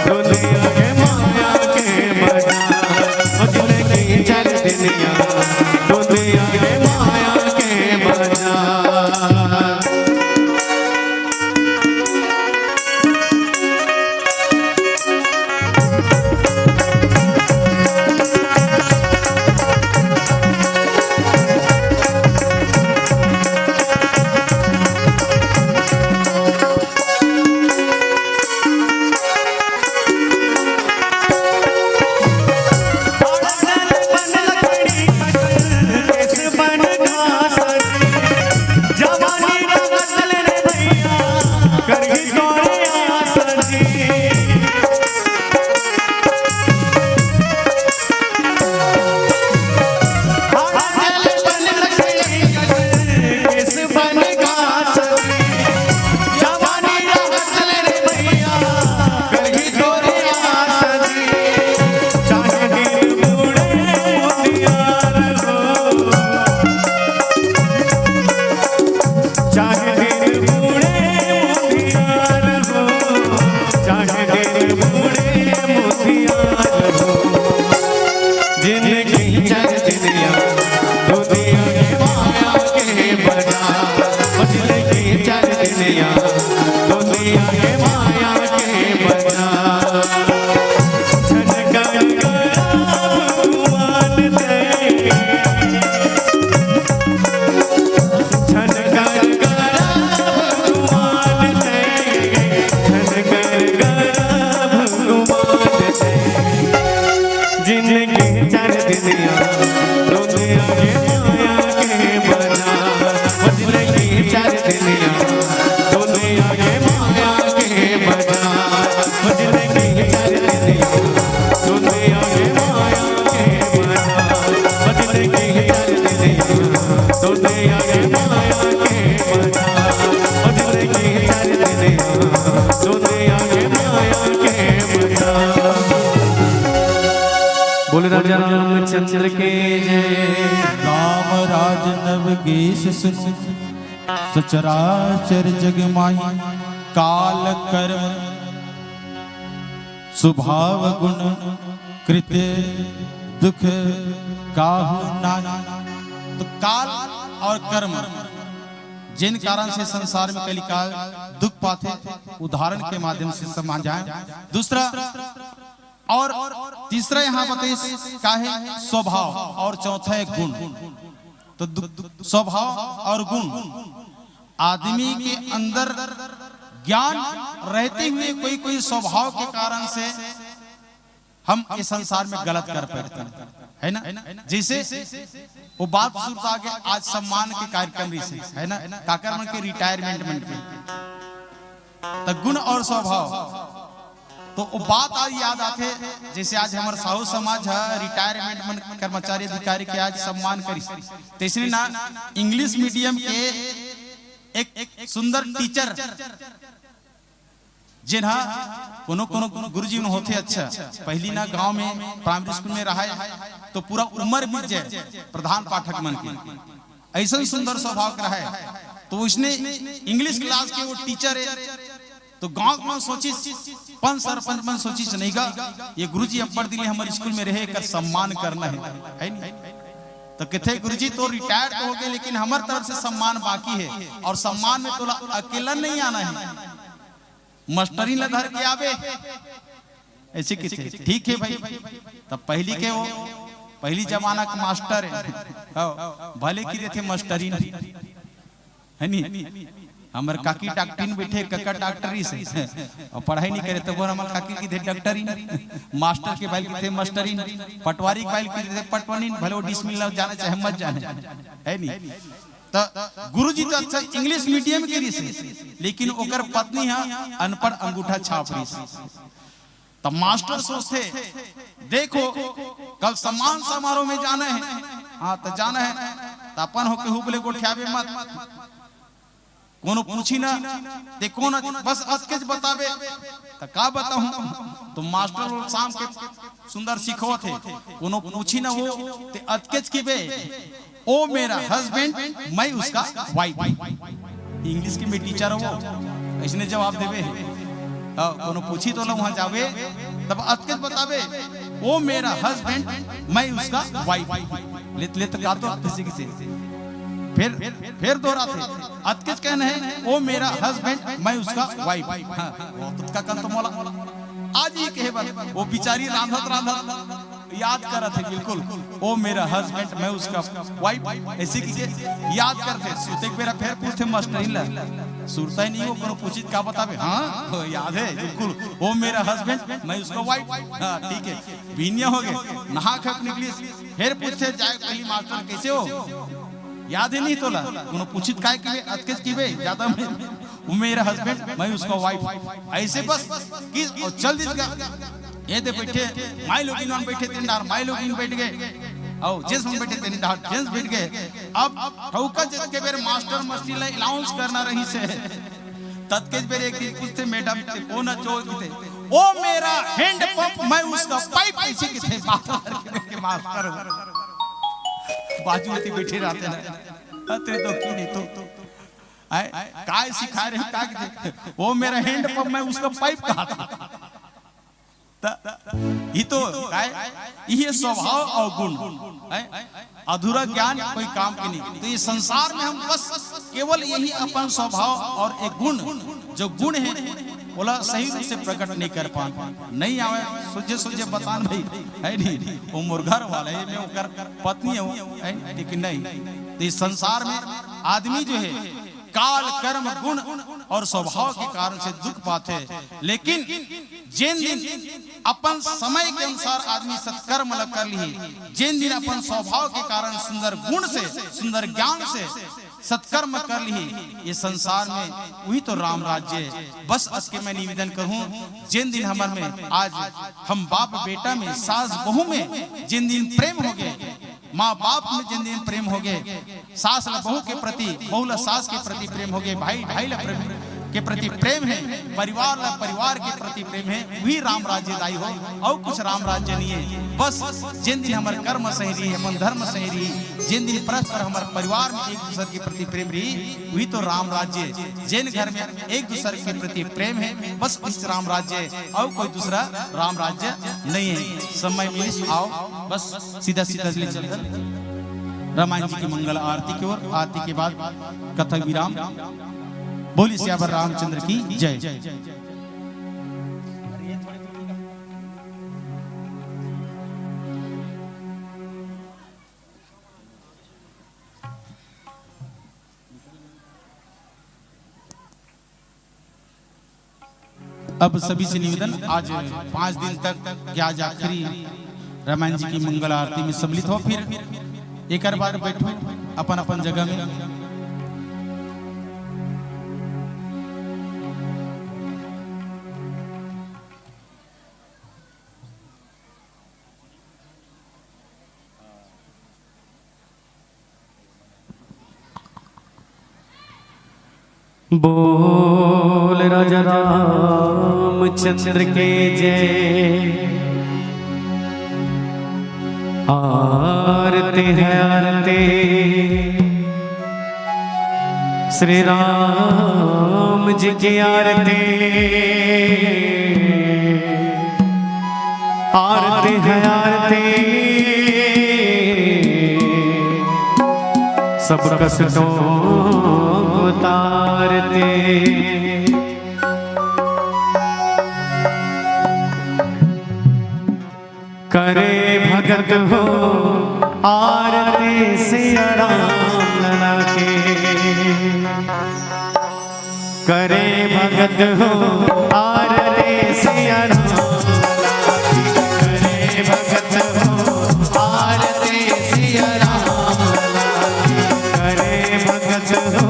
दुनिया के माया के बाजार। जिनगी चार दिन या दुनिया के माया के बाजार। नव केस सुन सचराचर जग माही। काल कर्म स्वभाव गुण कृत दुख काहू नाई। तो काल और कर्म जिन कारण से संसार में कलिकाल दुख पाथे, उदाहरण के माध्यम से समझाए। दूसरा और तीसरा यहाँ बताइस का है, स्वभाव, और चौथा है गुण। तो दु-, स्वभाव और गुण, आदमी के अंदर ज्ञान रहते हुए कोई कोई स्वभाव के कारण से हम इस संसार में गलत कर बैठते हैं, है ना? जैसे वो बात सुरता के आज सम्मान के कार्यक्रम रहिसे, है ना, काकर मन के, रिटायरमेंट मन के, त गुण और स्वभाव। तो वो बात आज याद आथे, जैसे आज हमर साहू समाज ह रिटायरमेंट मन कर्मचारी अधिकारी के आज सम्मान करिस, तैसने ना इंग्लिश मीडियम के एक सुंदर टीचर, जेन ह कोनो कोनो गुरुजी मन होथे, अच्छा, पहली ना गांव में प्राइमरी स्कूल में रहाय, तो पूरा उम्र बीत जाए प्रधान पाठक मन के, ऐसन सुंदर स्वभाव के रहाय। तो उसने इंग्लिश क्लास के वो टीचर है, तो गांव में सोचिस, पंच सरपंच मन सोचिस, "नहीं गा, ये गुरुजी अब्बड़ दिन ले हमर स्कूल में रहे, एकर सम्मान करना है, है नहीं?" तो कहते, "गुरुजी, तो रिटायर तो हो गए, लेकिन हमर तरफ से सम्मान बाकी है, और सम्मान में तोला अकेला नहीं आना है, मास्टरिन ला धर के आबे।" ऐसे कहते, "ठीक है भाई।" तब पहली के वो, पहली जमाना के मास्टर है, हाँ, भले की रहते मास्टरिन, है नी? हमर काकी डॉक्टरिन बैठे, कका डॉक्टरी से, और पढ़ाई नहीं करे, तब हमर काकी की थे डॉक्टरिन, मास्टर के बाल की थे मास्टरिन, पटवारी के बाल की थे पटवारिन, भले वो डिसमिल ला जाने चाहे मत जाने, है नी? तो गुरुजी तो अच्छा इंग्लिश मीडियम के रहिसे, लेकिन ओकर पत्नी ह अनपढ़ अंगूठा छाप रहिसे। तब मास्टर सोचथे, "देखो, कल सम्मान समारोह में जाना है, हाँ, तो जाना है, तो अपन होके हुबले गोठियाबे मत, कोनो पूछी ना, ते कौन, बस अतकेच बताबे।" तो का बताऊं, तो मास्टर वो शाम के सुंदर सिखोथे, कोनो पूछी ना वो, ते अतकेच किबे, "ओ मेरा हस्बैंड, मैं उसका वाइफ।" इंग्लिश के में टीचर हो, ऐसने जवाब देबे। हाँ, कोनो पूछी तो ला वहां जाबे, तब अतकेच बताबे, "ओ मेरा हस्बैंड, मैं उसका वाइफ।" लेत लेत का तो किसी किसी फिर, फिर दोहराथे, अतकेच कहना है, "ओ मेरा हस्बैंड, मैं उसका वाइफ।" हाँ, वो तो का कन तो मोला आज ही कहे बर, वो बेचारी रांधत रांधत याद करत है बिल्कुल, "ओ मेरा हस्बैंड, मैं उसका वाइफ", ऐसे की के याद करथे। सुते के बेरा फेर पूछथे मास्टरिन ला, सुरता ही नहीं हो, कोनो पूछित का बताबे? हाँ, हो, याद है बिल्कुल, "ओ मेरा हस्बैंड, मैं उसका वाइफ।" हाँ, ठीक है, बिहनिया हो गए, नहा खा के निकलिस, फेर पूछथे जाए पहली, "मास्टर कैसे हो?" याद ही नहीं तोला, कोनो पूछित काय किबे, अतकेच किबे, ज्यादा में, "वो मेरा हस्बैंड, मैं उसका वाइफ।" ऐसे बस कि और चल दिस गा। ये दे बैठे, माई लोगिन मन बैठे तीन डार, माई लोगिन बैठ गए, और जेंट्स मन बैठे तीन डार, जेंट्स बैठ गए। अब ठौका जतके बेर मास्टर मस्ती ला अनाउंस करना रहिसे, ततकेच बेर एक दिन पूछथे, "मैडम, ते कौन अचो?" किथे, "ओ मेरा हैंड पंप, मैं उसका पाइप", ऐसे किथे बात करके बैठ के मास्टर हो। बाजू में बैठे रहते ना, अतरे तो की नहीं तो। आय, काय सिखा रहे हो, काय किथे? "ओ मेरा हैंड पंप, मैं उसका पाइप" कहा था। त, ये तो काय, ये स्वभाव और गुण है। अधूरा ज्ञान कोई काम के नहीं। तो ये संसार में हम बस केवल यही अपन स्वभाव और एक गुण, जो गुण है, ओला सही रूप से प्रकट नहीं कर पान, नहीं आवे, सोझे सोझे बतान भाई, है नहीं, वो मोर घर वाला है, मैं ओकर पत्नी हूँ, है, लेकिन नहीं। तो इस संसार में आदमी जो है, काल, कर्म, गुण और स्वभाव के कारण से दुख पाथे, लेकिन जेन दिन अपन समय के अनुसार आदमी सत्कर्म ल कर लिही, जेन दिन अपन स्वभाव के कारण सुंदर गुण से, सुंदर ज्ञान से सत्कर्म कर लिही, ये संसार में वही तो राम राज्य है। बस अतके मैं निवेदन करूं, जेन दिन हमर में आज हम बाप बेटा में, सास बहू में जेन दिन प्रेम हो गए, माँ बाप में जेन दिन प्रेम हो गए, सास ला बहू के प्रति, बहू ला सास के प्रति प्रेम हो गए, भाई भाई ला प्रेम के प्रति प्रेम है, परिवार ला परिवार के प्रति प्रेम है, वही राम राज्य दाई हो, और कुछ राम राज्य नहीं है। बस जेन दिन हमर कर्म सही रही, अपन धर्म सही रही, जेन दिन परस्पर हमर परिवार में एक दूसर के प्रति प्रेम रही, वही तो राम राज्य। जेन घर में एक दूसर के प्रति प्रेम है, बस इस राम राज्य, अउ कोई दूसरा राम राज्य नहीं है। समय मिलिस, आओ, बस सीधा सीधा ले चलथन रामायण जी की मंगल आरती की ओर। आरती के बाद कथा विराम। बोलिए सियावर रामचंद्र की जय। अब सभी से निवेदन, आज पाँच दिन तक, या आज आखिरी रामायण जी की मंगल आरती में सम्मिलित हो, फिर एक बार बैठो अपन अपन जगह में। बोल राजा रामचंद्र के जय। आरती है आरती, श्री राम जी की आरती। आरती है आरती, सब कष्टों को तारती। करे भगत हो आरती सिया राम लला के। करे भगत हो आरती सिया राम लला की। करे भगत हो आरती सिया राम लला की। करे भगत हो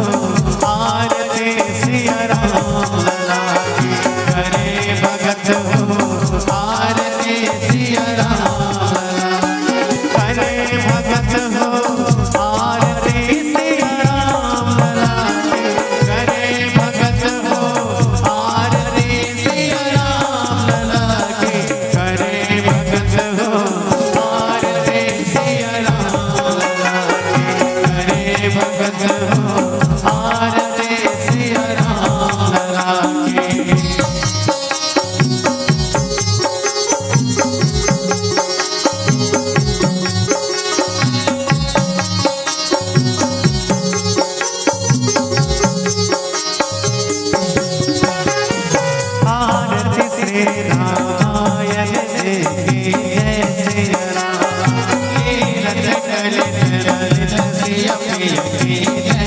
आरती सिया राम लला की। करे भगत हो आरती सिया राम लला की। करे भगत हो आरती सिया राम लला की। करे भगत हो आरती सिया राम लला की। करे भगत हो आरती सिया राम लला की। करे भगत हो आरती सिया राम लला की। आरती श्री रामायण जी की जय। श्री राम लीलत कलित ललित सिया प्रिय की जय।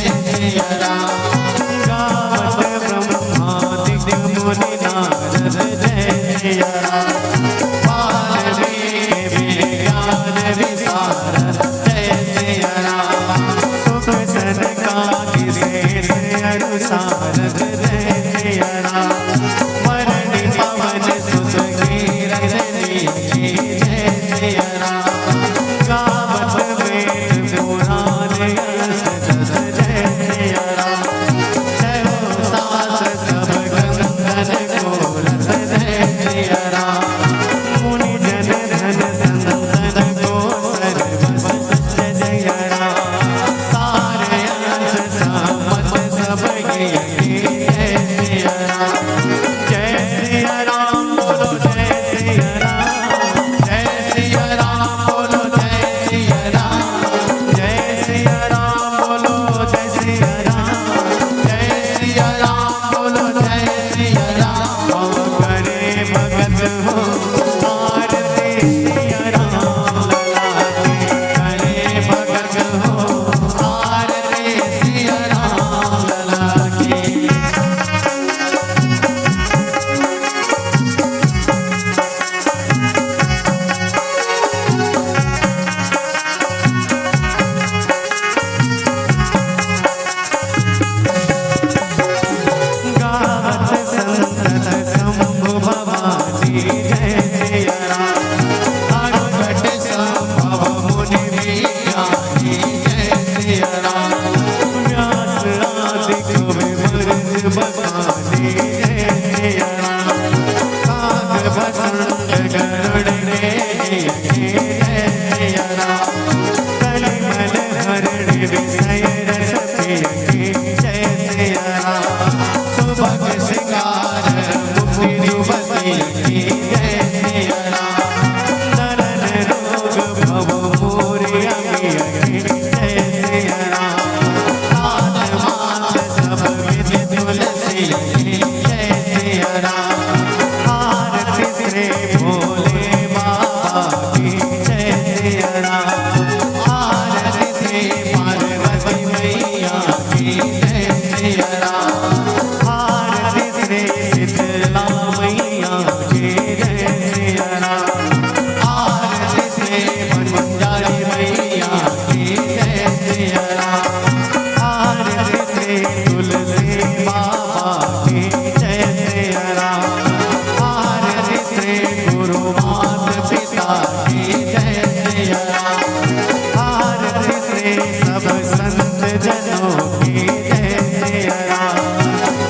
सब संत जनों की जय सिया राम।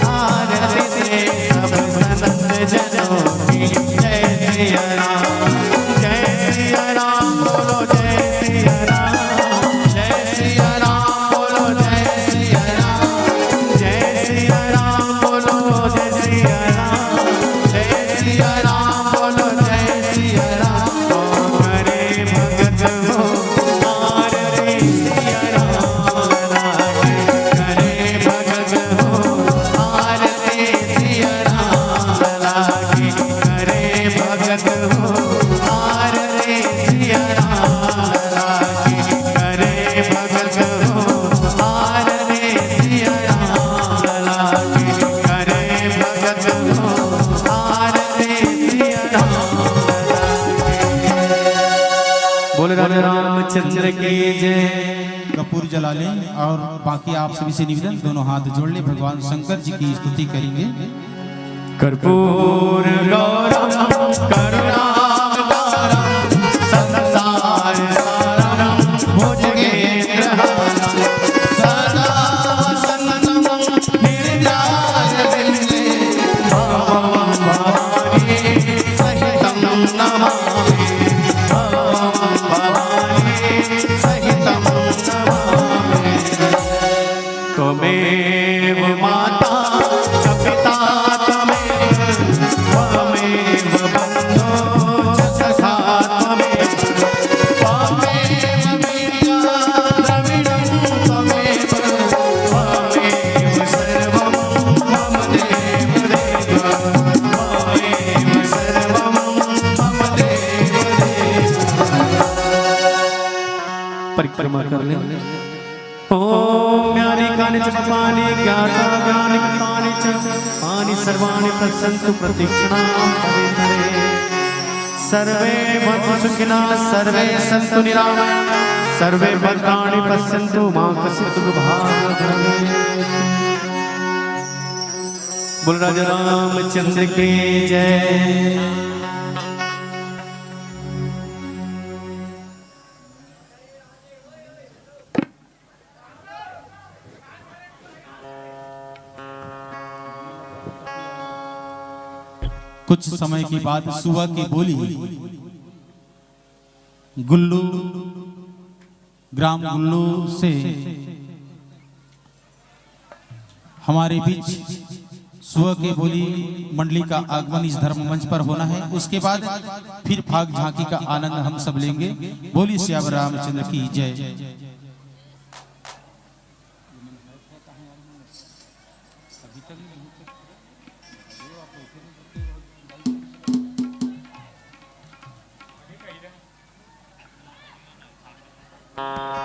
आरती दे सब संत जनों की जय सिया राम। जय सिया राम बोलो, जय सिया राम। जय सिया राम बोलो, जय सिया राम। जय सिया राम बोलो, जय सिया राम। जय सिया राम बोलो, जय सिया राम। करे भगत हो आरती सिया राम लागे। करे भगत हो आरती सिया राम लागे। करे भगत हो आरती सिया राम लागे। करे भगत हो आरती सिया राम लागे। करे भगत हो आरती सिया राम लागे। बोले राजा रामचंद्र की जय। कपूर जला लें और बाकी आप सभी से निवेदन, दोनों हाथ जोड़ लें, भगवान शंकर जी की स्तुति करेंगे। कर्पूर गौरम करुणावतारम संसार सारम भुजगेंद्रहारम सदा वसंतम हृदयारविंदे भवम भवानी सहितम नमामि। भवम भवानी सहितम नमामि। त्वमेव माता च पिता त्वमेव, त्वमेव बन्धो च सखा त्वमेव, त्वमेव विद्या द्रविणं त्वमेव, त्वमेव सर्वं मम देव देव, त्वमेव सर्वं मम देव देव। परिक्रमा कर लें। ओम ज्ञानिकानि च पापानि ज्ञाता ज्ञानिकृतानि च पापानि सर्वाणि पश्यन्तु प्रतीक्षणां पवित्रे। सर्वे भवन्तु सुखिनः सर्वे सन्तु निरामयाः सर्वे भद्राणि पश्यन्तु मा कश्चित् दुर्भाग्यं भवेत्। बोल राजा रामचंद्र की जय। कुछ समय के बाद सुआ की बोली गुल्लू, ग्राम गुल्लू से हमारे बीच सुआ के बोली मंडली का आगमन इस धर्म मंच पर होना है। उसके बाद फिर फाग झांकी का आनंद हम सब लेंगे। बोली सियावर रामचंद्र की जय।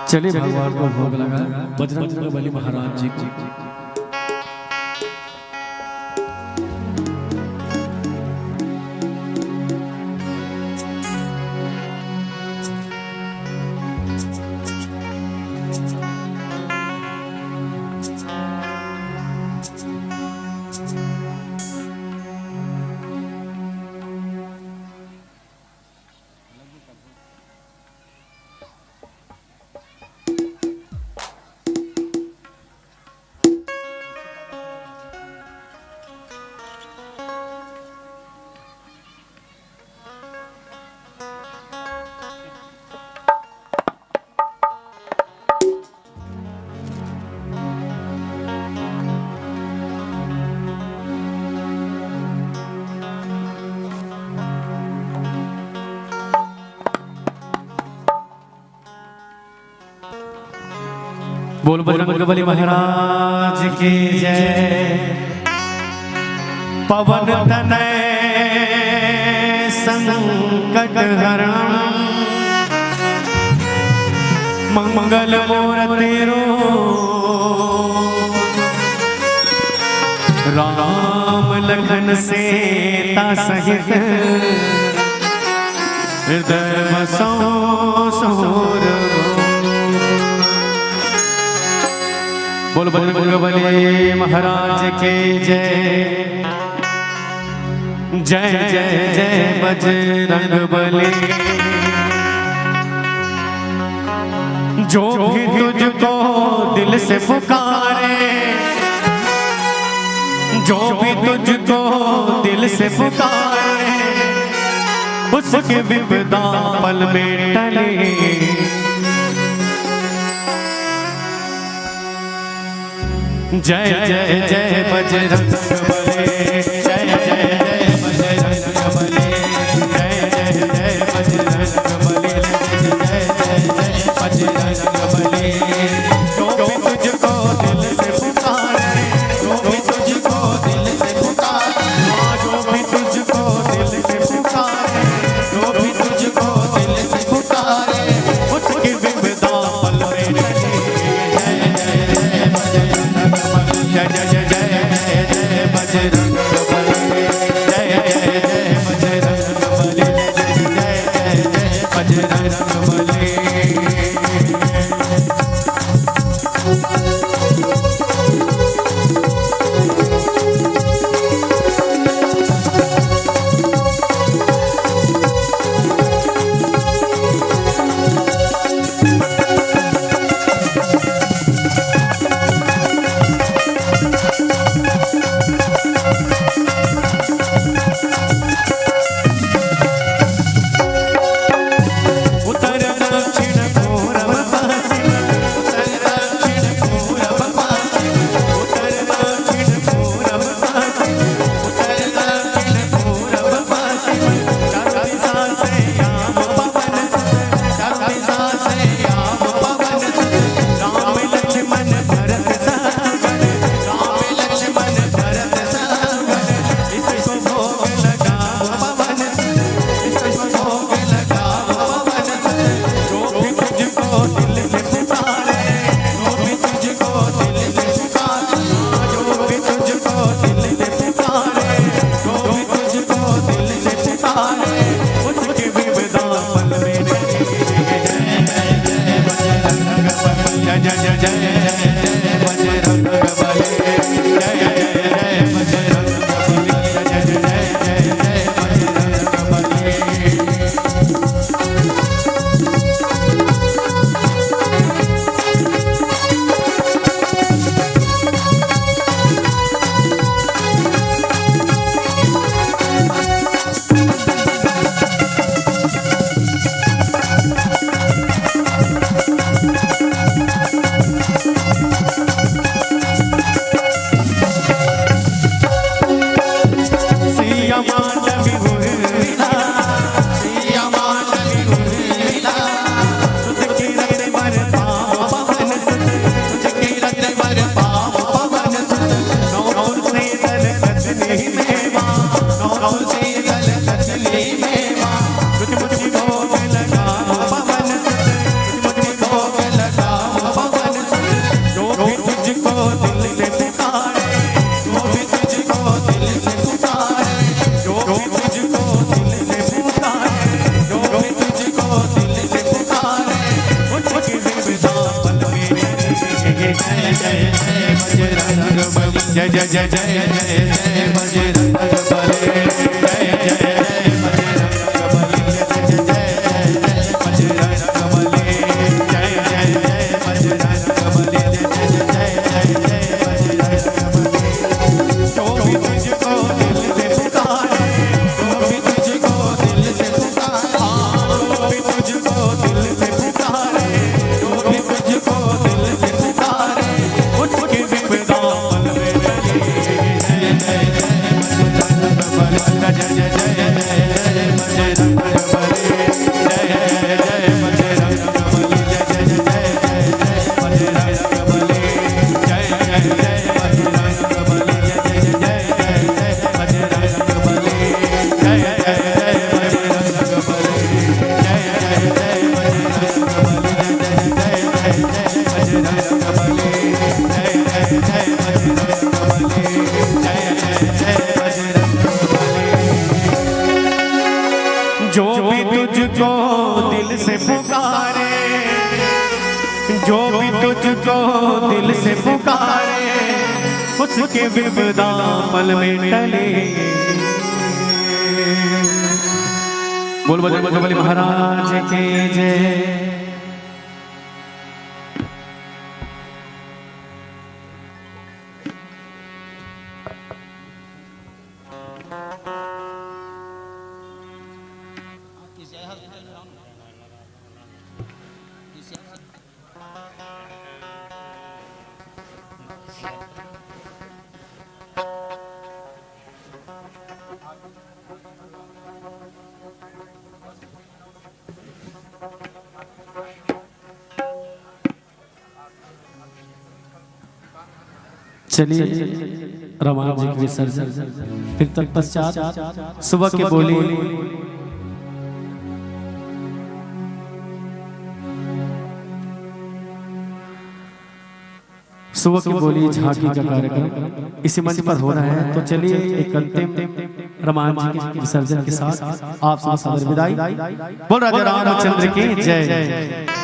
चलिए भगवान को भोग लगा, बजरंग बली महाराज जी को। बोल बजरंग बली महाराज की जय। पवन तनय संकट हरण मंगल मूरति रूप राम लखन सीता सहित हृदय बसो सोर। बोल बजरंग बली महाराज की जय। जय जय जय बजरंग बली। जो भी तुझको दिल से पुकारे, जो भी तुझको दिल से पुकारे, उसकी विपदा पल में टले। जय जय जय बजरंग बली, जय जय जय बजरंग बली, जय जय जय बजरंग बली, जय जय जय बजरंग बली। जो भी तुझको दिल से पुकारे, जो भी तुझको दिल से पुकारे, जो भी तुझको दिल से पुकारे, जो भी तुझको दिल से पुकारे, उसकी विपदा पल में टले। जय जय जय बजरंग बली, जय जय जय जय जय बजरंग बली, जय जय जय बजरंग बली, जय जय जय बजरंग बली। उत्तर दक्षिण पूरब पश्चिम, उत्तर दक्षिण पूरब पश्चिम, उत्तर दक्षिण पूरब पश्चिम, उत्तर दक्षिण पूरब पश्चिम, चारों दिशा से श्याम पवन सुत, चारों दिशा से श्याम पवन सुत, राम लक्ष्मण भरत सहाय, राम लक्ष्मण भरत सहाय, इसको भोग लगाओ पवन सुत, इसको भोग लगाओ पवन सुत। जो भी तुझको दिल से पुकारे, जो भी तुझको दिल से पुकारे, जो भी तुझको दिल से पुकारे, जो भी तुझको दिल से पुकारे, उसकी विपदा पल में टले। जय जय जय बजरंग बली, जय जय जय जय बजरंग बली, जय जय जय बजरंग बली, जय जय जय जय बजरंग बली। सिया मानवी उर्मिला, सिया मानवी उर्मिला, तुझ कीरत बर पाँव पवन सुत, तुझ कीरत बर पाँव पवन सुत, नौ तुलसी दल कतली मेवा, नौ तुलसी दल कतली मेवा, तुझ मुझ भोग लगाओ पवन सुत, तुझ मुझ भोग लगाओ पवन सुत। जो भी तुझको दिल से पुकारे, जो भी तुझको दिल से पुकारे, जो भी तुझको दिल से पुकारे, जो भी तुझको दिल से पुकारे, उसकी विपदा पल में टले। जय जय जय बजरंग बली, जय जय जय जय जय बजरंग बली, जय जय जय बजरंग बली, जय जय जय बजरंग बली, जय जय जय बजरंग बली, जय जय जय बजरंग बली। जो भी तुझको दिल से पुकारे, जो भी तुझको दिल से पुकारे, जो भी तुझको दिल से पुकारे, जो भी तुझको दिल से पुकारे, उसकी विपदा पल में टले। जय जय जय बजरंग बली, जय जय जय जय बजरंग बली, जय जय जय बजरंग बली, जय जय जय जय बजरंग बली, जय जय जय बजरंग बली, जय जय जय जय बजरंग बली, जय जय जय बजरंग बली, जय जय जय बजरंग बली, जय जय जय जय बजरंग बली, जय जय जय बजरंग बली, जय जय जय बजरंग बली। जो भी तुझको दिल से पुकारे, जो भी तुझको दिल से पुकारे, उसके विपदा पल में टले। बोल बजरंग बली महाराज की जय। चलिए, रामायण जी के विसर्जन, फिर तत्पश्चात सुबह के बोली, सुबह की बोली झांकी का कार्यक्रम इसी मंच पर हो रहा है। तो चलिए, एक अंतिम रामायण जी के विसर्जन के साथ आप सबको सादर विदाई। बोल राजा रामचंद्र की जय।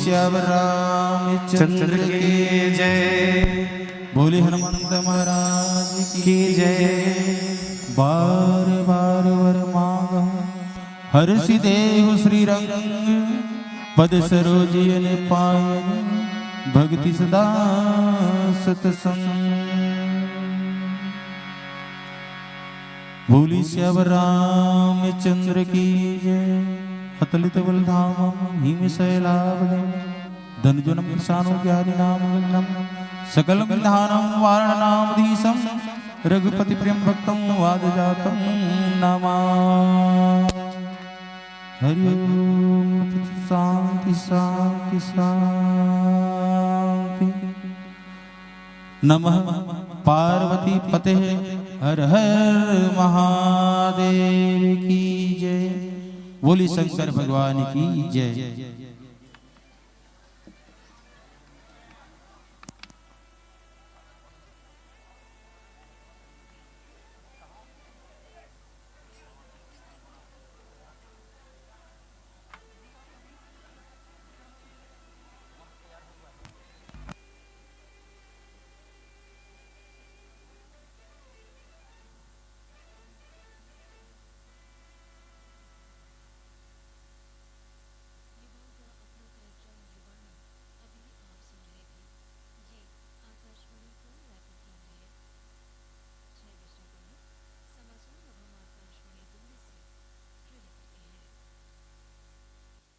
श्याम रामचंद्र की जय। बोले हनुमंत महाराज की जय। बार बार वर मांग हरषि देहु श्री रंग, पद सरोज अन पायन भक्ति सदा सतसंग। बोली श्याम रामचंद्र की जय। अतुलित बल धामम भीम शैलाबलिम, धनुजनम कृशानु ज्ञानिनाम गगनम, सकलम विधानम वारणनामधीशम, रघुपति प्रेम भक्तम वाद जातम नामा। हरि ओम। शांति शांति शांति। नमः पार्वती पते हर हर महादेव की जय। बोली शंकर भगवान की जय।